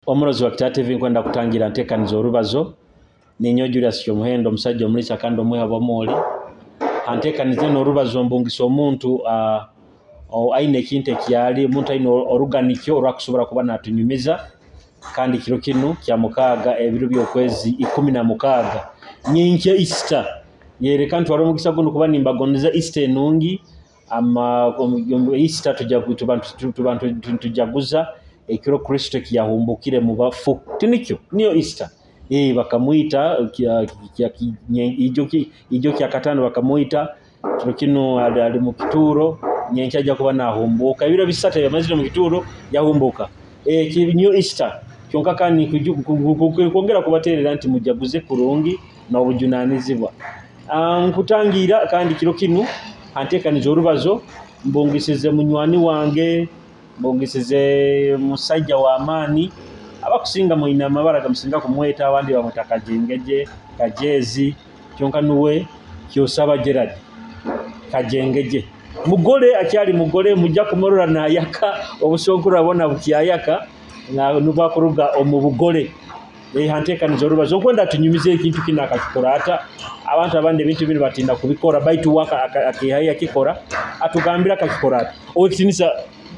Omurozi wa Kitara TV, nkwenda kutangira ntekaniza orubazo. Ninyowe Julius Kyomuhendo, omusajja omulisa kandi omwiha bw'omwoli. Antekanize n'orubazo, mbungisa omuntu aine ekintu ekyali omuntu aine oruganikyo orwakusobora kuba natunyumiza. Kandi kiro kinu kya 6, ebiro by'okwezi 16, nyenkya Easter. Yereka ntwara omugisa guno kuba nimbagondeza Easter enungi. Ama Easter tuba tujaguza ekiro Kristo ekiyahumbukire mu bafu, tinikyo? Niyo Easter. Bakamwita ijo kya katano, bakamwita. Kiro kinu ali mu kituuro, nyenkya ajja kuba nahumbuka. Ebiro 3 yamazire mu kituuro, yahumbuka. Niyo Easter. Kyonka kandi kwongera kubaterera nti mujaguze kurungi n'obujunanizibwa. Nkutangira kandi kiro kinu antekaniza orubazo, mbungisize munywani wange, mbungisize musajja w'amaani. Abakusinga mwine amabara gamusinga kumweta, abandi bamweta Kajengeje, Kajezi, kyonka nuwe Kyosaba Gerard Kajengeje. Mugole, akyali mugole, mujja kumurora nayaka obusonkuru, abona bukyayaka nubwakuruga omu bugole. Hantekaniza orubazo, nkwenda tunyumize ekintu kino akakikora ata. Abantu abandi ebintu bino batinda kubikora, baitu waka akihaye akikora, atugambira akakikora ata. Owekitinisa,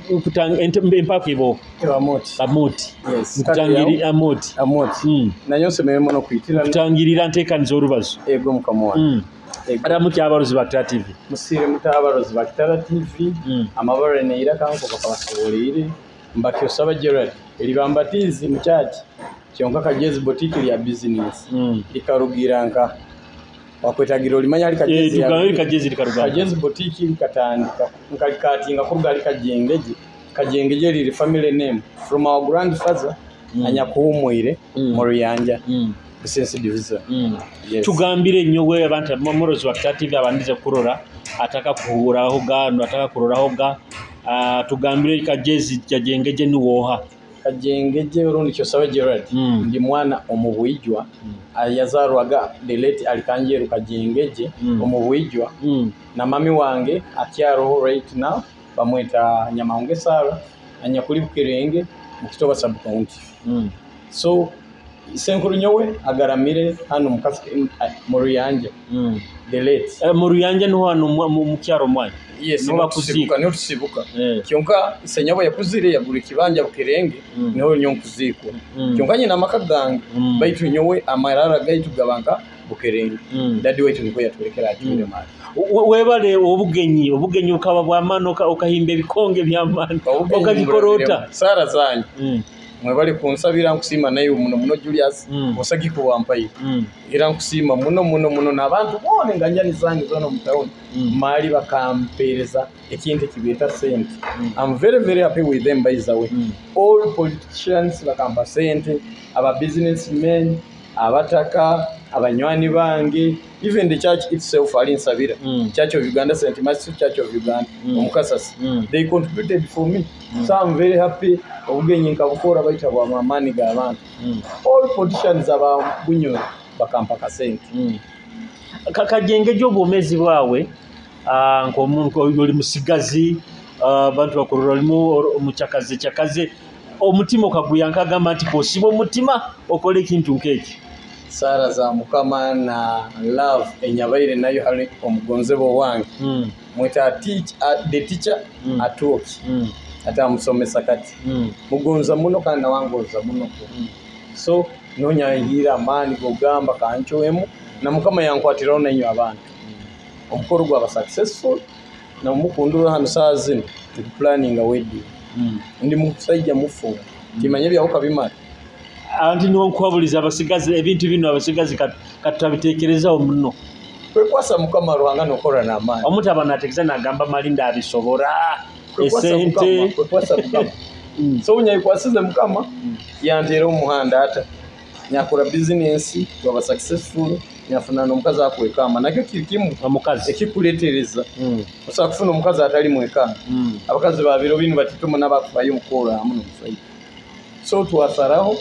empaka ibo. Amoti. Amoti. Yes. Nkutangiri Amoti. Amoti. Nanyo nsemerere muno kwitirana. Kutangirira ntekaniza orubazo. Ego, mukama wange. Ego. Aramuki abarozi ba Kitara TV. Musire muta abarozi ba Kitara TV. Amabara neira kanko bakabasoboleire. Mbakyosaba Gerard. Eribambatizi mu church. Kyonka Kajezi Boutique lya business. Likarugira nka wakwetagira olimanya ali Kajezi. Tugambe Kajezi likaruga. Kajezi Boutique likatandika nkalikatinga kuruga ali Kajengeje. Kajengeje liri family name from our grandfather anyakuhumwire mu Ruyanja. Business division. Yes. Tugambire nyowe abantu murozi wa Kitara TV abandize kurora, ataka kuhuraho ga ataka kuroraho ga, tugambire Kajezi Kajengeje ni woha? Kajengeje urundi Kyosaba Gerard. Ndi mwana omubwijwa yazarwaga the late Alikanjeru Kajengeje omubwijwa na mami wange akyaroho right now, bamweta Nyamahunge Sara, anyakuli Bukirenge mu Kitoba sub county. So isenkuru nyowe agaramire hano mu Ruyanja. The late Mu Ruyanja niho hano mu kyaro mwanyu? Yes. Niho niho bakuzika. tusibuka, niho tusibuka. Kyonka isenyabo yakuzire yagura ekibanja Bukirenge. Niho nyo nkuzikwa. Kyonka nyina amaka gange baitu nyowe amarara gaitu gabanka Bukerenge. Daddy waitu niko yatwekera akyure mali. Webale obugenyi bukaba bw'amaani, okahimba ebikonge by'amaani, okabikorota. Sara zanyu. Mwebale kunsabira, nkusiima naye muno muno Julius. Osagiko wampaye. Era nkusiima muno muno muno n'abantu boona enganjani zange zona mu town. Mali bakampereza ekintu ekibeeta sente. I'm very very happy with them, by the way. All politicians bakampa sente, aba businessmen, abataka, abanywani bange, even the church itself ali nsabira. Church of Uganda, St. Matthew Church of Uganda, omukasasi. They contributed for me. So I'm very happy. Obugenyi nkabukora baita bwa mamani g'abantu. All politicians aba Bunyoro bakampa kasente. Kajengeje, obwomeezi bwawe, nk'omuntu oli musigazi, abantu bakurora olimu omukyakaze kyakaze, omutima okaguya nkagamba nti kosiba omutima okole ekintu nk'eki? Sara za Mukama na love enyabaire nayo hali omugonzebwa wange. Mweta teach, the teacher atuoki. Ate amusomesa kati. Mugonza muno kandi nawangoza muno. So nonyangira amaani gogamba kanchwemu na Mukama yankwatiraho nenyo abantu. Omukoro gwaba successful na mukundura hano saa zino planning a wedding. Ndi musajja mufu. Kimanye byawuka bimala. Anti niwo nkwabuliza abasigazi ebintu bino, abasigazi katutabitekerezaho muno. Kwekwasa Mukama Ruhanga nokora n'amaani. Omuntu aba natekereza nagamba mali ndabisobora, Kwekwasa esente. Mukama, kwekwasa Mukama. So unyayikwasize Mukama yanteera omuhanda ata nyakora business gwaba successful, nyafuna n'omukazi akwekamba nakyo kiri kimu Omukazi. ekikuletereza. Osobola kufuna omukazi atali mwekamba. Abakazi babiro bino batituma n'abakufayo mukora hamu n'omusajja. So twasaraho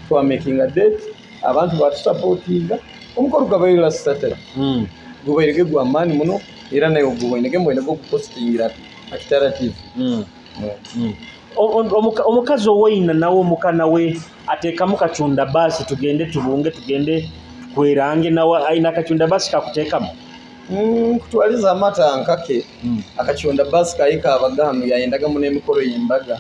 twamakinga date, abantu batusupportinga, omukoro gwabaire last Saturday. Gubaire gw'amaani muno era naye oguboneke mbwene gwokupostingira Akitara TV. Omukazi owoina nawe omuka nawe ateekamu kacunda basi, tugende tubunge, tugende kwerange, nawe aina kacunda basi kakuteekamu? Kutwaliza amata nkake. Akacunda basi kaika abagano yaendagamu n'emikoro y'embaga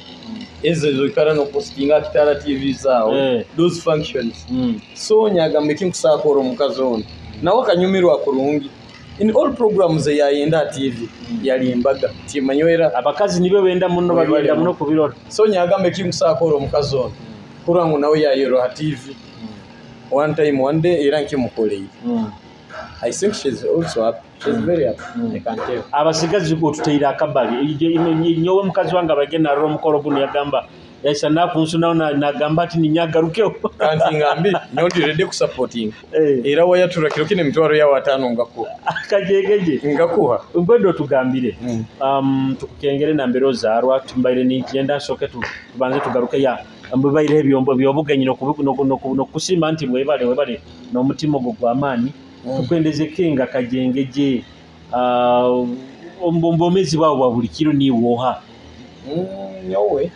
ezo zoikara nopostinga Kitara TV zaawe, those functions. So nyagamba ekinkusaakora omukazi ono nawe akanyumirwa kurungi in all programs eyayenda TV yali embaga timanywera. Abakazi nibo benda muno, bagenda muno kubirora. So nyagamba ekinkusaakora omukazi ono kurwa ngu nawe yayerwa ha TV one time, one day, era nkimukoleire. I think she's also happy. She's very happy. I can tell. Abasigazi otuteire akabali. Nyowe mukazi wange abagenda arora omukoro guno, yagamba yaisa nakunsunaho, nagamba ati ninyagarukeho. Kanti ngambi nyowe ndi ready kusupporting. Era wayatura kiro kine emitwaro yawe 5 ngakuha. Akajegeje. Ngakuha. Ngwendo otugambire, tukukengere nambere ozaarwa. Tumbaire nikyenda nsooke tubanze tugaruke ya mbibaireho ebyombo byobugenyi n'okusiima nti webale, webale n'omutima ogwo gw'amaani. Tukwendeze kenga kajengeje, omu bwomezi bwawe bwa buli kiro niwoha? Nyowe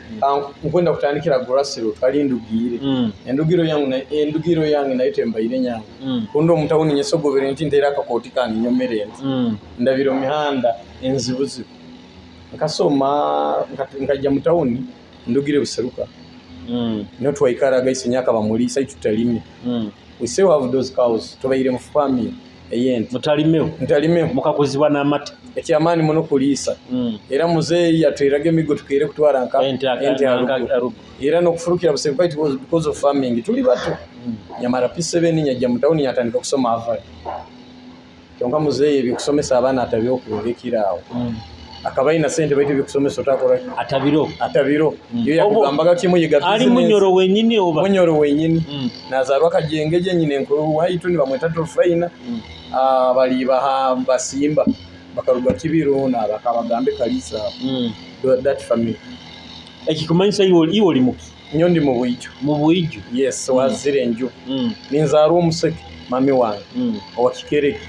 nkwenda kutandikira grassroot kali ndugire. Endugiro yange nayo tembaire nyange. Kundi omutawuni nyesogobere nti nteera akakooti kange nyomere nti ndabira omihanda enzibuzibu nkasoma nkajja mu tawuni ndugire Buseruka. Niho twaikaraga ise nyaka bamuliisa itu tutalime. We still have those cows, tubaire mu family ey'ente. Mutalimeho? Ntalimeho. Mukakuzibwa n'amata? Ekyamaani muno kuliisa. Era muzeeyi yatweraga emigo tukeire kutwara nka ente ente haruguru. Haruguru. Era n'okufurukira Buseruka it was because of farming, tuli bato. Nyamara P7 nyajja mu tawuni nyatandika kusoma Harvard, kyonka muzeeyi ebyokusomesa abaana atabyokulekera awo. Akaba ayina sente baitu ebyokusomesa otakora. Atabiro. Atabiro. Yo yakugambaga kimu, yiga Ali business. Munyoro wenyini oba? Munyoro wenyini. Nazarwa Kajengeje, nyine enkuru waitu nibamweta Trufaina. Bali baha basimba bakaruga Kibiro nabakabagambe Kalisa. That family. Ekikumanyisa iwe oli muki? Nyo ndi mu Bwijo. Mu Bwijo? Yes, wazire enju. Ninzaarwa omuseke mami wange owa Kikereke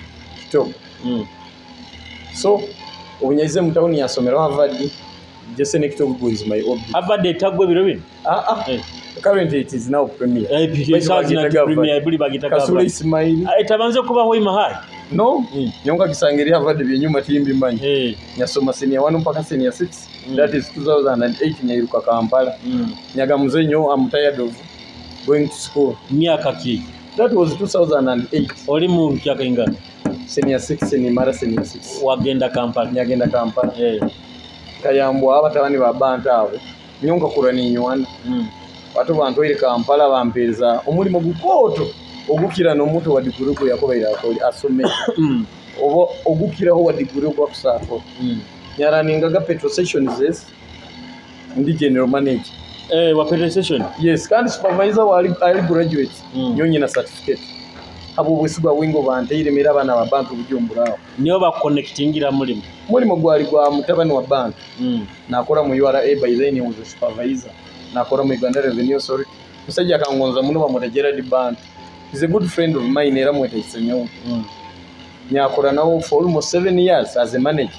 Kitogo. So obunyaize mu tawuni yasomeraho Harvard. Jesse Kitogo is my OB. Harvard etagwa ebiro bino? Ah ah. Currently it is now Premier. Eh, Baitu saawa zino bagitaga Premier, Harvard. buli bagitaga Kasule Harvard. Ismail. Etabanze kubaho imahari? No. Nyonga kisangeri Harvard byenyuma timbimanyi. Nyasoma senior 1 mpaka senior 6. That is 2008 nyairuka Kampala. Nyaga muzeeyi nyo, I'm tired of going to school. Myaka ki? That was 2008. Oli mu myaka ingana? Senior 6, nimara senior 6. Wagenda Kampala? Nyagenda Kampala. Kayambwa abatabani ba bantu abo. Nyonka kura ninywana. Bato bantwaire Kampala bampeereza omulimo gukooto ogukira n'omuntu wa diguri gwe yakubaire akole asome oba ogukiraho wa diguri ogwakusaako. Nyaraningaga petrol stations ezi, ndi general manager. Eh, wa petrol station? Yes, kandi supervisor wali ali graduate. Nyo nyina certificate abo obwesigwa bwingo banteire mera abaana ba bantu Bujumbura aho. Niyo bakuconnectingira mulimu? Mulimo gwali gwa mutabani wa bantu. Nakora mu URA, by then he was a supervisor, nakora mu Uganda Revenue Authority. Musajja akangonza muno, bamweta Gerard Bantu. He's a good friend of mine era mweta Isenyo. Nyakora nawo for almost 7 years as a manager.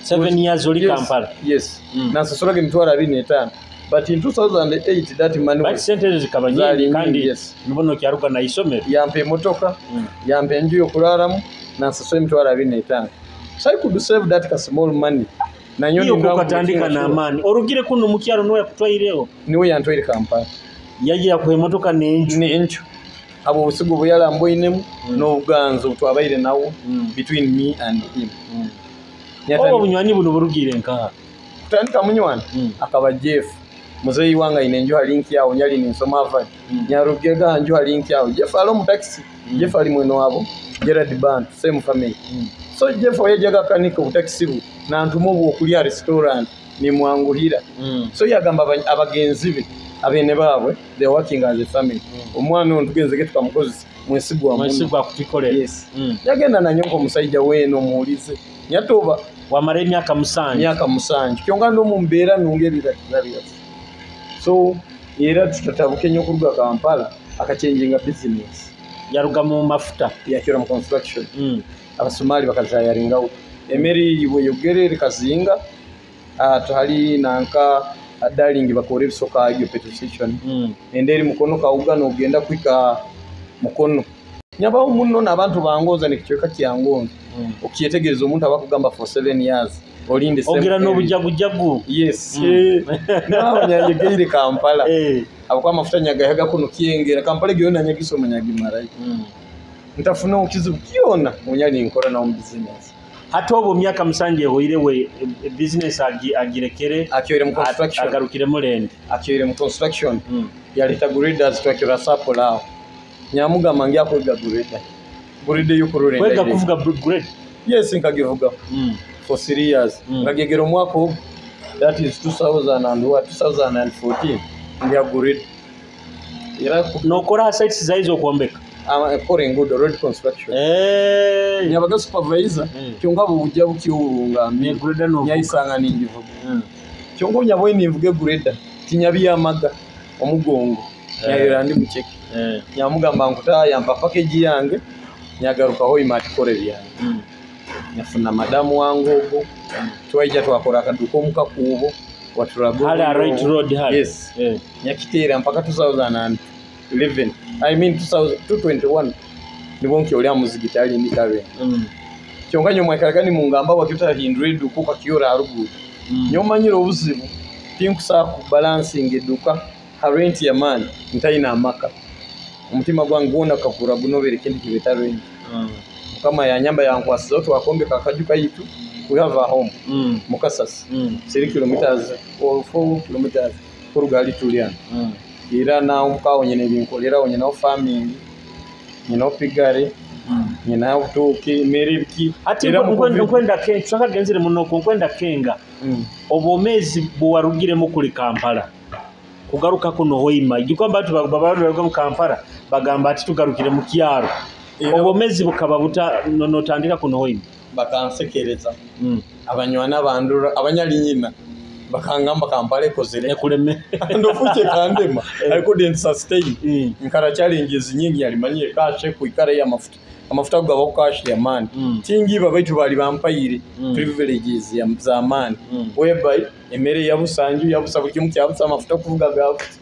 7 years oli Yes, Kampala? Yes. Nansasulaga 25,000, but in 2008 that money but sente ezo zikaba Zaali nyingi kandi nyingi, yes. nubona okyaruka na isomero. Yampa emotoka, yampa enju yokularamu, nansasula 25,000, so I could save that ka small money nanyo. Iyo kukatandika n'amaani orugire kuno mukyalo niwe yakutwaireho? Niwe yantwaire Kampala. Yaje yakuha emotoka n'enju? N'enju. Abo obusigo bwe yalamboinemu n'obuganzo twabaire nawo between me and him. Oba obunywani buno burugire nkaha? Kutandika munywani akaba Jeff, muzeeyi wange ayina enju halinki awo nyali ninsoma Harvard. Nyarugega nju halinki awo Jeff ali omu taxi. Jeff ali mwene wabo Gerard Bantu, same family. So Jeff oyajaga akanika obutakisi bwe nantuma obwo okulya restaurant nimwanguhira. So yagamba abagenzi be abene baabwe, they are working as a family, omwana ono tugenzege tukamukozesa, mwesigwa muno. Mwesigwa kutukolera. Yes. Yagenda nanyonka omusajja weeno omuwulize nyatoba. Wamara emyaka 7? Myaka 7 kyonka n'omu mbeera nungi ebirabirasi. So era tutatabuke nnyo okuruga Kampala akachenjinga business. Yaruga mu mafuta? Yakira mu construction. Abasomali bakazayaringawo emeri bweyogere kazinga, tuhali nanka. Adalingi bakora ebisoka agyo petrol station. Enderi Mukono kauga nogenda kwika Mukono. Nyabaho muno n'abantu bangoza nekichweka kyangonza. Okyetegereza omuntu abakugamba for 7 years olinde same ogira area. N'obujagujagu. Yes. Naho nyanyegeire Kampala. Abakwa amafuta nyagayaga kuno kyengera Kampala gyona nyagisoma nyagimarayo. Ntafuna okizibu kyona onyali nkora na mu business. Hati obwo myaka 7 ehoire we business agirekere Akyoire mu construction. Agarukire mulende. Akyoire mu construction. Yaleta graders twakira sapo aho. Nyamugamba ngiya kwega grader. Grader y'okururenda. Kwega kuvuga grade. Yes, nkagivuga for 3 years. Nkagegera omwaka ogwo, that is 2000 and what, 2014 ndya grade. Era Nokora ha sites zaizo okwombeka. Kora enguudo, road construction. Nyabaga supervisor. Kyonka bujja bukyowunga Ne grader no. Nyayisanga ningivuga. Kyonka nyaboye ninvuga grader tinyabiyamaga omugongo. Nyayera ndi mucheke. Nyamugamba nkuta yampa package yange nyagaruka hoima atikore byange. Nyafuna madamu wangu ogwo twaija twakora akaduka omukakuubo waturago. Hali a right road hali. Yes. Nyakiteera mpaka 2011, I mean 2021 nibwo nkyoli muzigiti ali ndi kare. Kyonka nyuma mwekaraga nimungamba wakitahindura eduka ukakiora haruguru. Nyomanyire obuzibu tinkusaa ku balancing eduka ha rent ya maani ntaina amaka. Omutima gwange gwona kakura gunobera ekindi kibeta rent. Mukama yanyamba yankwasiza twakombeka akaju kaitu, we have a home mukasasi 3 kilometers or 4 kilometers kuruga hali tuliana. Era naho mukawo nyine binkolera nyinaho farming, nyinaho pigare, nyinaho butoke mere biki. Ati Era mu COVID- nkwenda kenga tushaka muno nkwenda kenga obwomezi bwarugiremu kuli Kampala kugaruka kuno hoima ijuka abantu babaruga mu Kampala bagamba ati tugarukire mu kyaro. Obwomezi bukaba buta notandika kuno hoima. Bakansekereza abanywana bandura abanyali nyina bakangamba Kampala ekozere ekuleme ndofuche kandema. I couldn't sustain. Nkara challenges nyingi yalimanyire kashe kuikara ya mafuta amafuta gaba cash ya man. Tingiba baitu bali bampayire privileges ya zamani whereby emere yabusanju yabusa buli kimu kyabusa amafuta kuvuga gabusa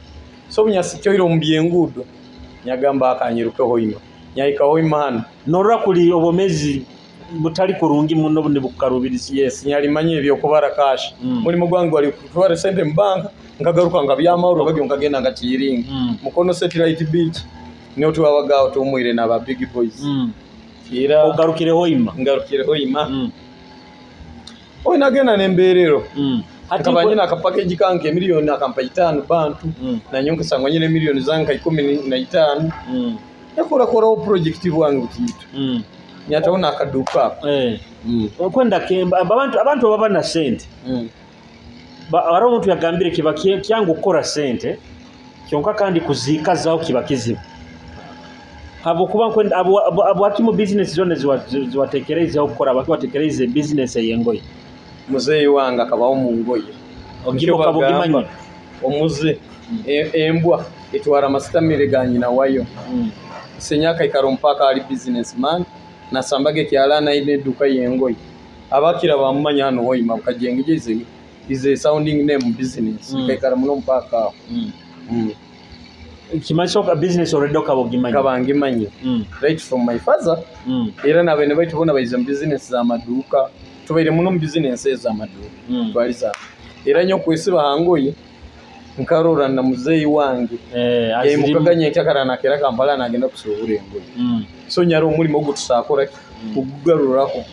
so bunyasi kyoiro mu byenguudo nyagamba akanyirukeho ino nyayikaho imana. Norora kuli obwomezi butali kurungi muno bundi bukarubiriza. Yes, nyalimanye ebyokubara cash. Mulimu gwange wali kutwara sente mu banka nkagaruka nga byamawuro bagyo nkagenda ngakiyiringa. Mukono satellite beach niyo twabagaho tumwire n'aba big boys. Era ogarukireho ima. Ngarukireho ima. Oyo nagenda n'embeerero. Ati Nkaba nyina akapakeji kange miliyoni akampa 5 bantu. Nanyo nkasangwa nyine miliyoni zange 15. Yakorakoraho project bwange butiito. Nyataona akaduka ako. Okwenda kemba abantu baba na sente. Hari omuntu yagambire kiba kyangu kukora sente kyonka kandi kuzikazaho kiba kizibu. Habwokuba nkwenda abo ati mu business zone ziwatekerezeho kukora bakiwatekereze business ey'engoye. Muzeeyi wange akabaho mu ngoye. Ogiba Nikyo ukaba bagamba, ogimanyi. Omuze embwa etwara amasitamire ga nyina wayo. Senyaka ikaro mpaka ali businessman nasambaga ekyalana ine edduka y'engoye. Abakira bamumanya hano hoima bukajenge is a sounding name business. Kaikara muno mpaka aho. Kimanyi ka business already ukaba ogimanyi. Nkaba ngimanyi. Right from my father. Era nabene baitu bona baize mu business z'amaduuka. Tubaire muno mu business ez'amaduuka. Twaliza. Era nyo kwesiba hangoye nkarora na muzeeyi wange. Azirimu. Yayimukaganya enkyakara nakera Kampala nagenda kusuubura engoye. So nyari omulimo ogwo tusakora ki? Kugugaruraho.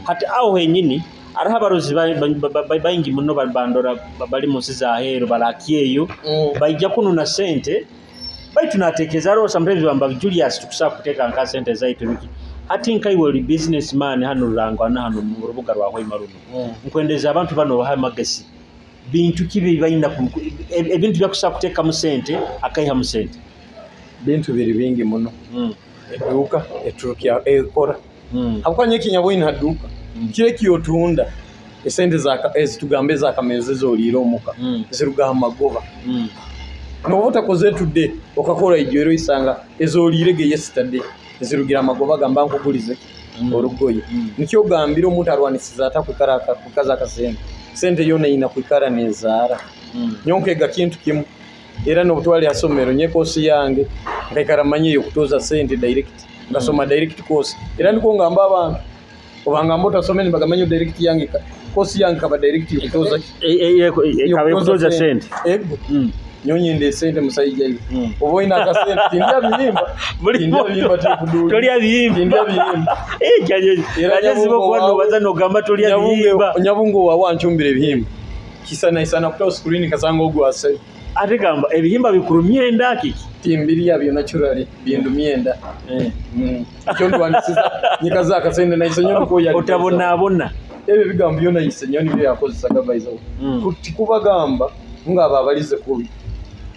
Hati aho henyini hariho abarozi baingi muno bandora bali mu nsi za heru barakyeyo. Baija kununa sente baitu natekereza hariho sometimes bamba Julius tukusaa kuteeka nka sente zaitu biki. Hati nkaiwe ori businessman hano Rurangwa na hano mu rubuga rwa Hoima runo. Nkwendeza abantu bano baha amagezi bintu kibi baina ebintu byakusaa kuteekamu sente akaihamu sente. Bintu biri bingi muno. Eduuka eturukya ekora. Habwokuba ekinyabwine haduuka kire kiyotunda esente ezitugambe ezakameze zoliire omuka ziruga aha magoba. Noba otakoze today okakora ijwero isanga ezoliire ge yesterday zirugira amagoba gamba nkugulize. Orugoye. Nikyo gambira omuntu arwanisiza ata kwikara kukaza akasente. Sente yona ina kwikara nezaara. Nyonkega kintu kimu. Era n'obutwali asomero nye kosi yange nkaikara manye yokutoza sente direct. Ngasoma direct course. Era ndiko ngamba abantu obangamba otasome nibagamanya direct yange kosi yange kaba direct yokutoza yokutoza sente. Ego. Nyonyende sente musajja iwe. Oba oyina akasente tindya bihimba. Tindya bihimba tekuduli. Tolya bihimba. Tindya bihimba. Kajezi bokuba nobaza nogamba tolya bihimba. Nyabungo wawe anchumbira ebihimba. Kisana isana kuta screen kasanga ogwase. Ate gamba ebihimba bikurumye enda kiki? Timbirya byo naturally bindumye enda. Kyo ndwanisiza nyikaza akasente na isenyo niko yali. Otabonabona. Ebyo bigambo byona isenyo nibyo yakozesa baizo. Kubagamba ngaba abalize kubi.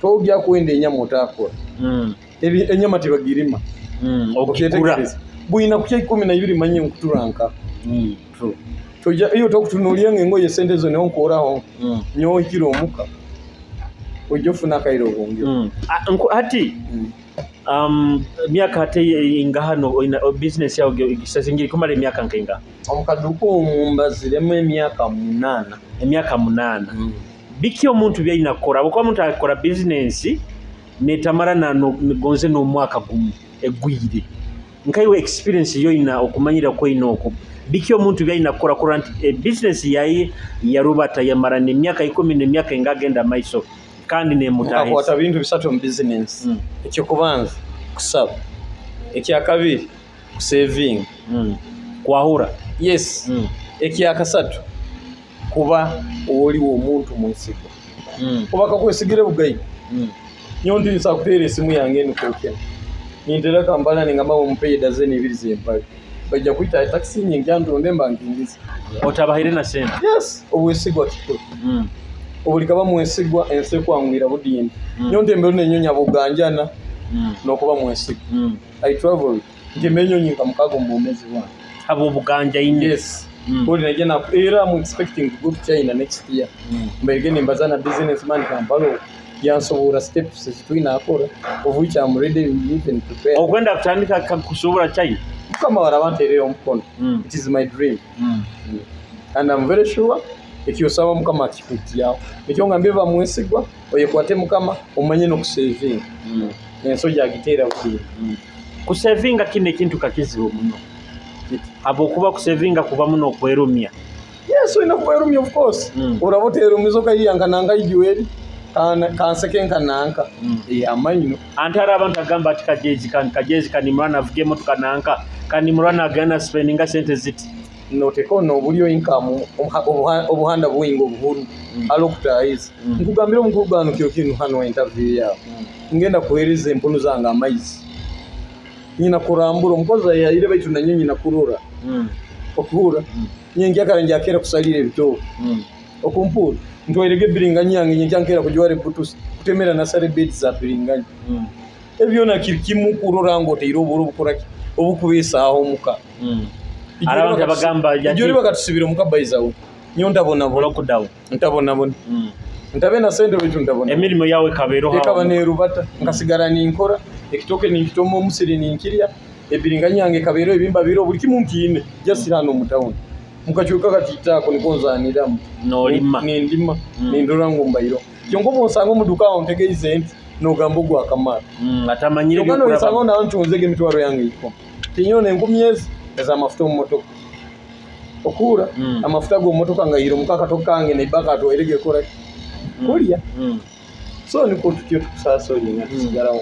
Togya kuenda enyama otakora. Enyama tebagirima. Okukura. Bwina kukya 12 manye nkuturanka. True. Toja iyo tokutunulia ngengoye sente zo niho nkoraho. Nyowe kiro omuka. Ojofuna kairo bongyo. Ati myaka ate ingahano business yawe gisasingiri kumara emyaka nkenga. Omukaduko omumbaziremu emyaka 8. Emyaka 8. Biki omuntu byalina kukora kuba omuntu akora business netamara na gonze n'omwaka gumu egwire nkaiwe experience yoina okumanyira koina okwo biki omuntu byalina kukora kora nti business yaye yarubata yamara n'emyaka 10 n'emyaka engagenda maiso kandi nemutahisa akwata bintu bisatu mu business. Ekyokubanza kusaba, ekyakabiri kusaving, kwahura, yes, ekyakasatu kuba oli omuntu mwesigwa. Oba kakwesigire bugayi. Nyondi nsakuteera esimu yange nukokera. Nintera Kampala ningamba mumpe dazeni ibiri z'empale. Bajja kuyita taxi nyingi ndonde mba nkingiza. Otabahire na sente. Yes, obwesigwa kikulu. Obuli kaba mwesigwa ensi ekwangwira budindi. Nyondi embere n'enyonya buganjana n'okuba mwesigwa. I travel. Ntembe ennyonyi nka mukago mu bwomeezi bwange. Abo buganja ine. Yes. Oli najja era I'm expecting to go to China next year. Mbege nimbaza na businessman Kampala yansobora steps zitwina akora of which I'm ready even prepare. Okwenda kutandika kusobora China. Mukama warabanterera omukono. It is my dream. And I'm very sure ekyosaba Mukama akikujjawo. Ekyo ngambye bamwesigwa oyekwate Mukama omanye n'okusavinga. Enso gyagiteera buli. Kusavinga kino ekintu kakizibu muno. Abokuba kusevinga kuba muno okwerumya. Yes, olina kwerumya of course. Oraba oteerumiza okayiyanka nanka ijuweri kanseke nkananka. Amaino. Ante hari abantu agamba ati kajezi kanimurana avuge emotoka nanka kanimurana agenda spendinga sente ziti. Noteka ono obulyo income obuhanda bwingi obuhuru alokutayiza. Nkugambira omukulu gano kyo kinu hano interview yawe. Ngenda kuhereza empunu zange amaizi. Nyina kurambura omukozi yayire baitu na nyina kurora. Okuhura. Nyengi akaranja akera kusalira ebitooke. Okumpura. Ntwairege biringanya yange nyengi ankera kujwara butusi kutemera nasare bed za biringanya. Ebyona kimu kurora ngo teiro oburo bukora obukubesaaho omuka. Abantu abagamba ijori bakatusibira omuka baizawo. Nyo ndabona bona lockdown. Ntabona bona. Ntabe na sente baitu ntabona. Emirimo yawe kabero hawo. Ekaba nerubata nkasigara ninkora ekitoke ninkitoma omusiri ninkirya ebiringanya yange kabero ebimba biro buli kimu nkiine just hano mu town. Mukachuka katitaako nikonzaniramu. Nolima. Nindima nindora ngo mbairo. Kyonko bonsanga omuduka awo ntegeize nti nogamba ogwa kamara. Atamanyire byokora. Nsanga na ntunzege emitwaro yange iko. Tinyone enkumi ezi ez'amafuta omu motoka. Okura amafuta g'omu motoka ngayiro mukaka tokange naibaka atwairege kora. Kulya. So niko tutyo tukusasolinga tusigarawo.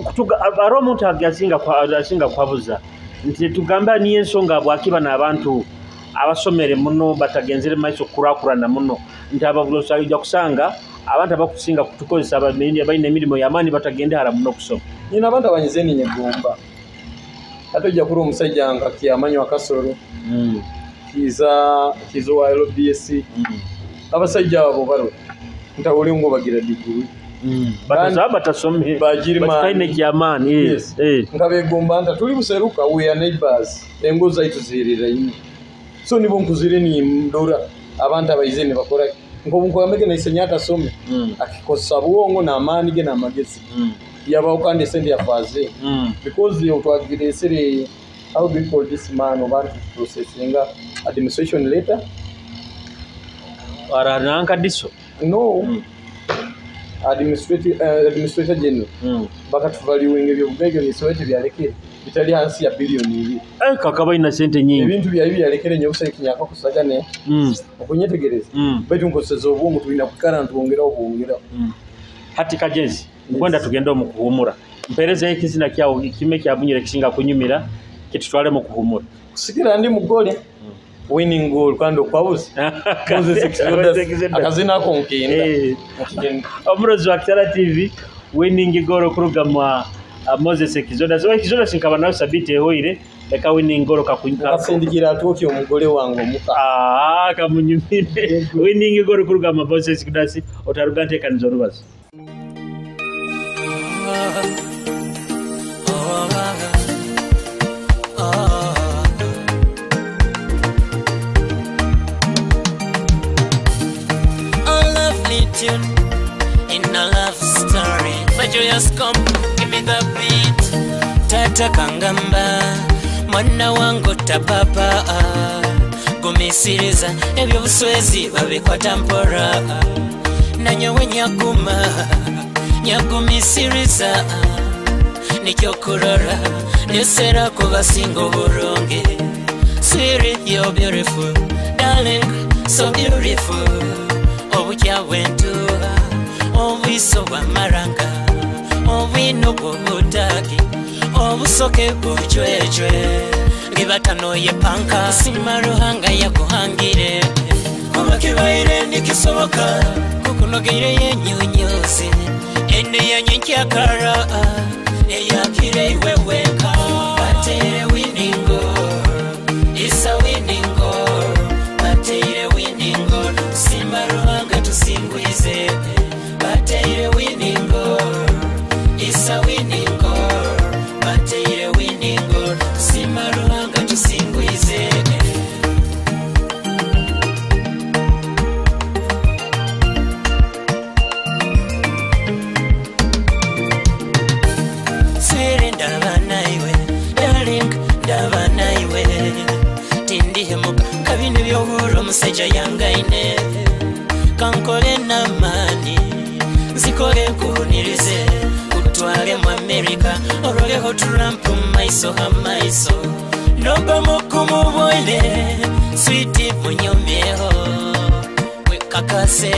Kutuga aro omuntu asinga kwabuza nti tugamba niyo ensonga bwakiba n'abantu abasomere muno batagenzere maiso kurakurana muno nti ababulosa kusanga abantu abakusinga kutukozesa abalina emirimu y'amaani batagende hara muno kusoma. Nyina abantu abanyize ninyegomba. Ate ojja kula omusajja nga kyamanywa akasolo. Kiza wa LBS. Abasajja abo balo ntawole ngo bagira degree. Batazaba batasomye batalina kyamaani. Yes. Nkabegomba nta tuli buseruka we are neighbors. Engo zaitu zirira ino. So nibo nkuzire ni ndora abantu abayize ne bakora nko nkwamege na isenya atasome akikosa buwongo na amani ge na amagezi. Yabaho kandi sente yafaze. Because utwagiresere How do we call this man oba processinga administration letter? Arananka diso. No. Administrator general. Bakatuvaluinga ebyobugaiga byesobola byalekere bitali hansi ya biliyoni 2. Kakaba ina sente nyingi. Ebintu byabi byalekere nyobusa kinyaka kusagane. Okunyetegereza. Baitu nkoseza obwongo tulina kukara ntwongera obwongera. Hati Kagezi, nkwenda tugende mu kuhumura. Mpereze ekizina kyawo kime kyabunyire kisinga kunyumira kitutwale mu kuhumura. Kusikira ndi mugole. Winning goal kandi okwabuze. Moses Exodus akazina ako nkenda. Omurozi wa Kitara TV winning goal kuruga mwa Moses Exodus. Exodus nkaba nayo sabite ehoire leka winning goal kakunyuka. Akasindikira atoki omugole wange omuka. Kamunyumire. Winning goal kuruga mwa Moses Exodus otaruga ntekanizo rubazo. In a love story, but you just come, give me the beat. Tata kangamba, mwana wangu tapapa. Gumisiriza, ebyo buswezi babikwata mpora. Nanyowe nyaguma, nyagumisiriza. Nikyo kurora, nisera kubasinga oburungi. Sweetie, you're beautiful, darling, so beautiful. Obukya bwentuba, obwiso bw'amaranga, obwino bw'obutaki, obusoke bujwejwe, libatano yepanka, sima Ruhanga yakuhangire, kuba kibaire nikisoboka, kukunogeire yenyunyuzi, ene yanyenkyakara, eyakire iwe weka, batere winning goal, isa winning goal, batere winning goal, sima Ruhanga tusingwize, bateire winning goal, isa winning goal, bateire winning goal, sima Ruhanga tusingwize. Sweetie ndaba naiwe, darling ndaba naiwe, tindihemuka kabini by'oburo omusajja yangaine. Kankole n'amaani nzikole nkuwunirize kutwale mu Amerika oroleho Trump mu maiso ha maiso noba mukumubwire switi munyumyeho wekakase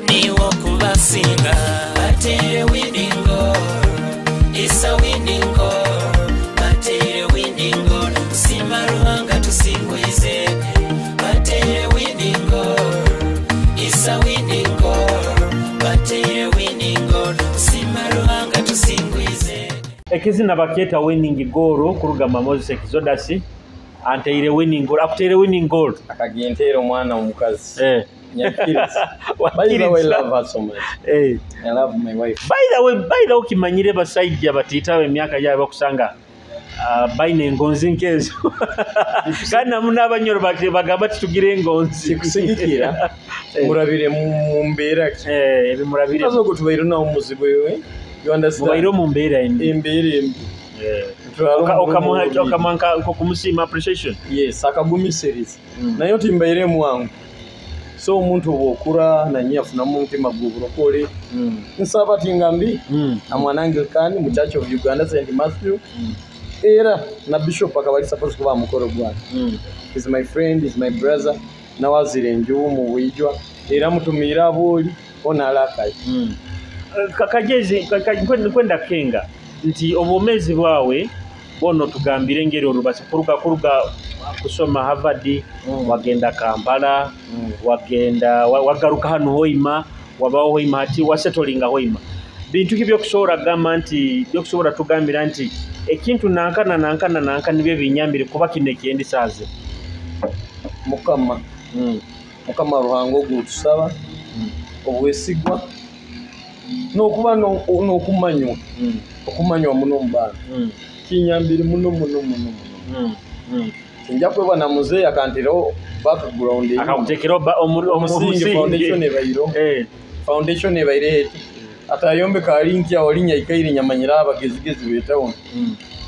niwo kubasinga batere winning goal isa winning goal batere winning goal sima Ruhanga tusingwize batere winning goal isa winning goal batere winning goal sima Ruhanga tusingwize. Ekizina baketa winning goal kuruga ma Moses Exodus anteire winning goal akutere winning goal akagentera omwana omukazi. By the way, I love her so much. I love my wife. By the way kimanyire basajja batita emyaka yaabwe bakusanga baine engonzi nkezo. Kandi namu n'abanyoro bagamba titugire engonzi. Sikusigikira murabire mu mbeera ki? Ebimurabire. Kazo kutubaire nawo muzibu wewe. You understand? Mubaire mu mbeera embi. Embeera embi. Okamuha nk'okumusima appreciation. Yes, akagumisiriza. Naye timbaire mwangu. So omuntu bw'okura nanye afunamu omutima gw'oburokole. Nsaba tingambi amwana Anglican mu Church of Uganda St. Matthew. Era na bishop akaba ali supposed kuba mukoro gwange. He's my friend, he's my brother. Nawazire enjubu mu bwijwa era mutumiira abooli ona alakaye. Kagezi nkwenda kenga nti obwomezi bwawe bono tugambire engeri olubasa kuruga kusoma Harvard, wagenda Kampala, wagenda wagaruka hano Hoima, wabaho Hoima hati wasetolinga Hoima. Bintu ki byokusobola gamba nti byokusobola tugambira nti ekintu nanka na nanka na nanka nibyo binyambire kuba kino ekyendisaaze. Mukama Mukama Ruhanga ogutusaba obwesigwa n'okuba n'okumanywa okumanywa muno mu bantu kinyambire muno muno muno muno. Nja kweba na muzeeyi akanteraho background akakutekeraho omusingi foundation ebairo foundation ebaire eti atayombeka alinki awo linnya ikaire nyamanyira abagezigezi b'etawuni.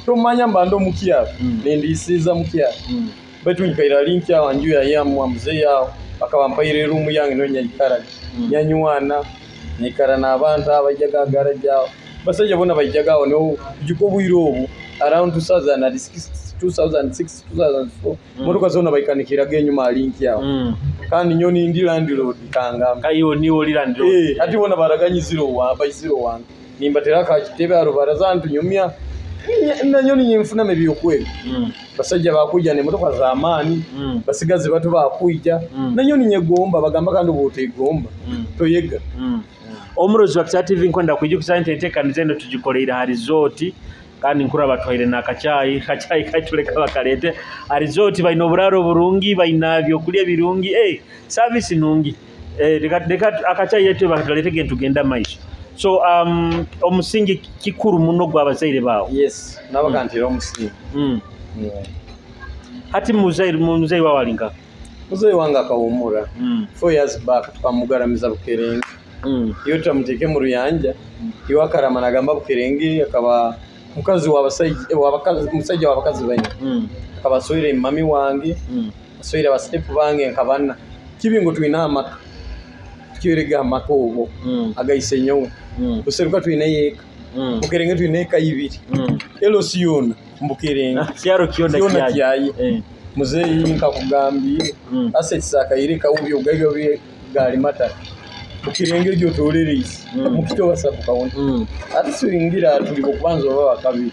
Tomanya mbanda omukyaro nendisiza mukyaro baitu nyikaira linki aho nju ya yamu muzeeyi aho bakaba mpaire erumu yange niyo nyaikaraga nyanywana nyikara n'abantu abaijaga garaji aho basajja bona baijaga aho niho juko obwire obu around 2006 2006 2004 motoka zona baikanikiraga enyuma alinki aho kandi nyo nindi landlord kangamba kayo niwo oli landlord. Ati bona baraganyiziro wa baiziro wange nimbatera akakitebe arubaraza ntunyumya nanyo ninyenfuname byokweli basajja bakuija nemotoka z'amaani basigazi bato bakuija nanyo ninyegomba bagamba kandi obutegomba toyega. Omurozi wa Kisaya TV nkwenda kwijukiza nti enteekaniza eno tugikoleire ha resort kandi nkuru abatwaire n'akacaayi kacaayi kaituleka bakalete ha resort. Balina oburaaro burungi, balina byokulya birungi, service nungi. Leka akacaayi yetu bakatulete ge tugenda maiso. So omusingi kikuru muno gw'abazaire baawe. Yes, nabakantira omusingi. Hati muzaire wawe alinka? Muzeeyi wange akawumura 4 years back tukamugaramiza Bukerenge. Iyo tutamuteeke mu ruyanja iwe akarama nagamba Bukerenge akaba mukazi wabasajja musajja wabakazi baina akaba aswire mami wange aswire abasitepu bange nkabana kibingo twina amaka tukirega amaka obwo agaise nyowe buseruka twina yeka Bukerenge twina eka ibiri elo siyona Bukerenge kyaro kyona kyaye. Muzeeyi nkakugambire assets akayireka ubyo ubwabyo gali mata Bukerenge ryo tolereze mukito basabuka ati suringira tuli kubanza baba kabiri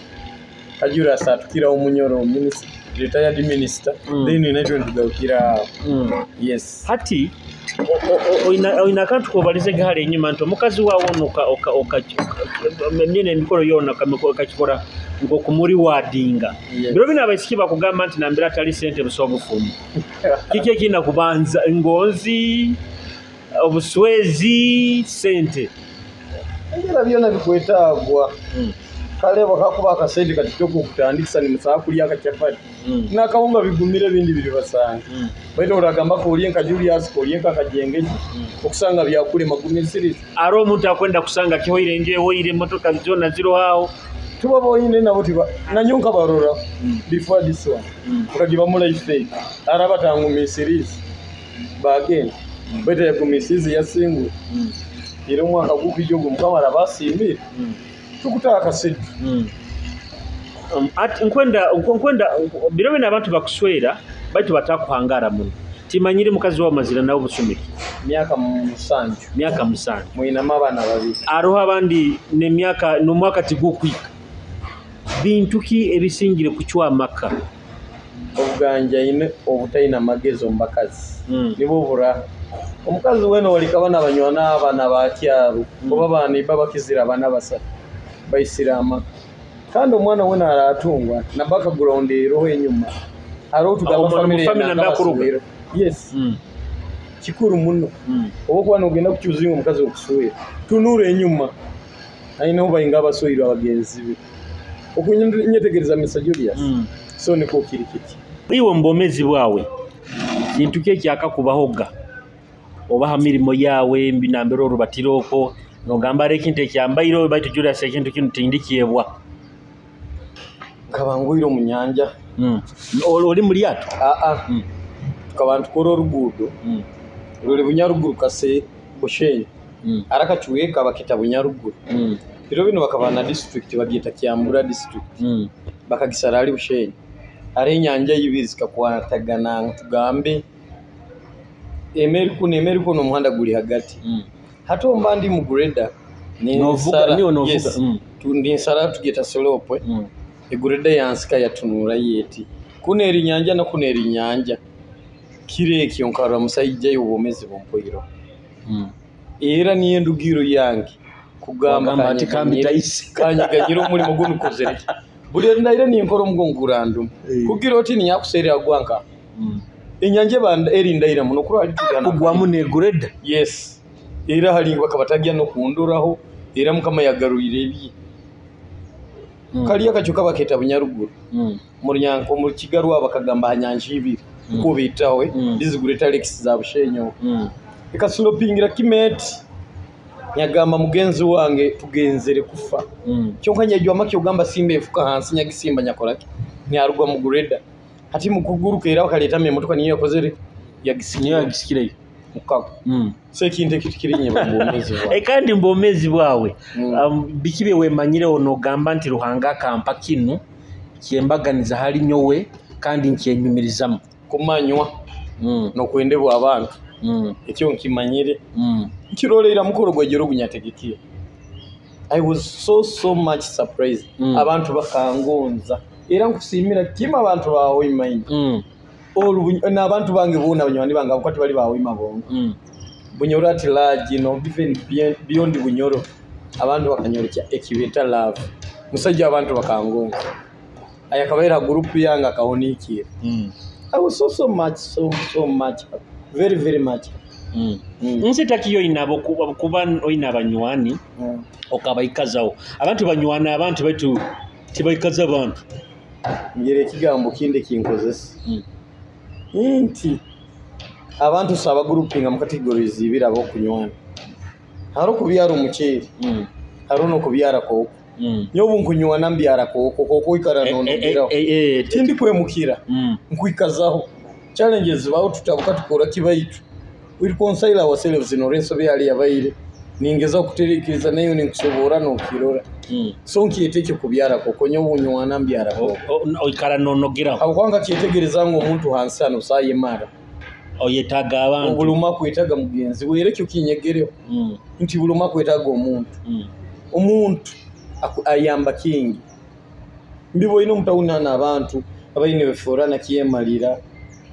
kajura satukira omunyoro minister retired minister then united tugarukira. Yes. Hati oina akantu kobalize gahali enyuma nti omukazi wawe ono myene emikoro yona okakikora ng'okumuri wadinga. Biro bino abaisiki bakugamba nti nambira atali sente busa obufumbo. Kiki ekirina kubanza ngonzi obuswezi sente engera byona bikwetaagwa kale bakakuba akasente kati okutandikisa nimusaha kulya akachapati nakawunga bigumire ebindi biri basanga baitu oragamba kolye nka Julius kolye nka Kajengeji okusanga byakulema gumisiriza ari omuntu akwenda kusanga kihoire nje hoire motoka zona ziro aho tuba boyine nabo tiba nanyo nkabarora before this one ukagiba life fake araba tangumisiriza bagenda baitu yagumisiriza yasingu era omwaka gukijogo mukama arabasimire tukutaka kasente. Ati nkwenda biro bino abantu bakuswera baitu batakuhangara muno. Timanyire mukazi wa mazira nawe busumiki myaka 7 myaka 7 mwina mabana babiri aroho abandi ne myaka n'omwaka tigukwika. Bintu ki ebisingire kuchwa amaka? Obuganja ine obutaina magezo mbakazi nibo bura omukazi weno walikabana banywana abana bakyaro oba bana baba kizira abana basatu baisirama kandi omwana wena aratungwa na background eroho enyuma haro tugamba family na. Yes. Kikuru muno oba nogenda kuchuzinga omukazi okuswera tunure enyuma aina oba inga abaswera abagenzi be okunyetegereza Mr. Julius. So niko kirikiti iwe mbomezi bwawe kintu ki ekyakakubahoga oba ha mirimo yawe mbinambero orubatiroko nogamba ekintu ekyambaire baitu Julius ekintu kinu tindikyebwa nkabangwire omu nyanja. Oli mu lyato? Tukaba ntukora oruguudo ruri Bunyaruguru kase Bushenyi arakacuweka bakita Bunyaruguru. Biro bino bakaba na district bagita Kyambura district bakagisara ali Bushenyi ari enyanja ibiri zikakwatagana tugambe Emeriko n'Emeriko n'omuhanda guli hagati. Hati mba ndi mu greda ndi nsara tugeta solopwe egureda yansika yatunura yeti kuno eri nyanja na kuno eri nyanja kire ekyo nkarora musajja y'obwomezi bumpoiro. Era niyo ndugiro yange kugamba ati kanyiganyira omulimo gunukozere buli ndaire ninkora omugongo gurandum kugira oti ninyakuserera gwanka enyanja banda eri ndaira muno kurali tugana kugwamu ne greda. Yes. Era hali bakabatagia no kunduraho era mukama yagaruire ebi kaliya kacuka baketa Bunyaruguru muryanko mu Kigarwa bakagamba hanyanja ibiri uko bitawe dizigureta Alex za Bushenyo ekasulopingira kimeti Nyagamba mugenzi wange tugenzere kufa. Kyonka nyajwama kyogamba simba efuka hansi nyagisimba nyakoraki nyaruga mu greda hati mukuguruka era bakaleetamu emotoka niyo yakozere Niyo yagisikireyo. Mukago. So ekintu ekyo tikirinye mu bwomeezi bwawe. Kandi mu bwomeezi bwawe, biki bye weemanyireho n'ogamba nti Ruhanga akampa kinu kyembaganiza hali nyowe kandi nkyenyumirizamu? Kumanywa n'okwendebwa abantu. Ekyo nkimanyire. Nkiroleera mukoro gwejero ogunyategekiire. I was so so much surprised. Abantu bakangonza era nkusiimira kimu abantu bahoimaine. N'abantu bange boona banywani bange abakwati bali bahoima bonka. Bunyoro at large, no, even beyond Bunyoro, abantu bakanyorekya ekibeta love. Musajja abantu bakangonza aya kabaira group yange akawoniikira. I was so so much, so so much, very very much. Nsi takiyo oyina kuba oyina abanywani okabaikazaho. Abantu banywana abantu baitu tibaikaza abantu. Ngira ekigambo kindi kinkozesa. Nti abantu saba groupinga mu categories ibiri abokunywana. Hariho okubyara omuceeri, hariho n'okubyara kooko. Nyowe nkunywana mbyara kooko, kooko ikara nonogeraho. Tindi kwemukira, nkwikazaho. Challenges zibaho tutabuka tukora kibaitu. We reconcile ourselves n'olw'ensobi yali yabaire. Ningeza okuterekereza nayo ninkusobora n'okirora. So nkiyete ekyo kubyara kooko, nyowe nywana mbyara kooko. Oikara nonogeraho. Habwokuba nkyetegereza ngu omuntu hansi hano saayemara. Oyetaaga abantu. Buli omu akwetaaga mugenzi we, era ekyo kinyegereho. Nti buli omu akwetaaga omuntu. Omuntu ayamba kingi. Mbiboine omutawuni hano abantu abaine befuura nakyemalira.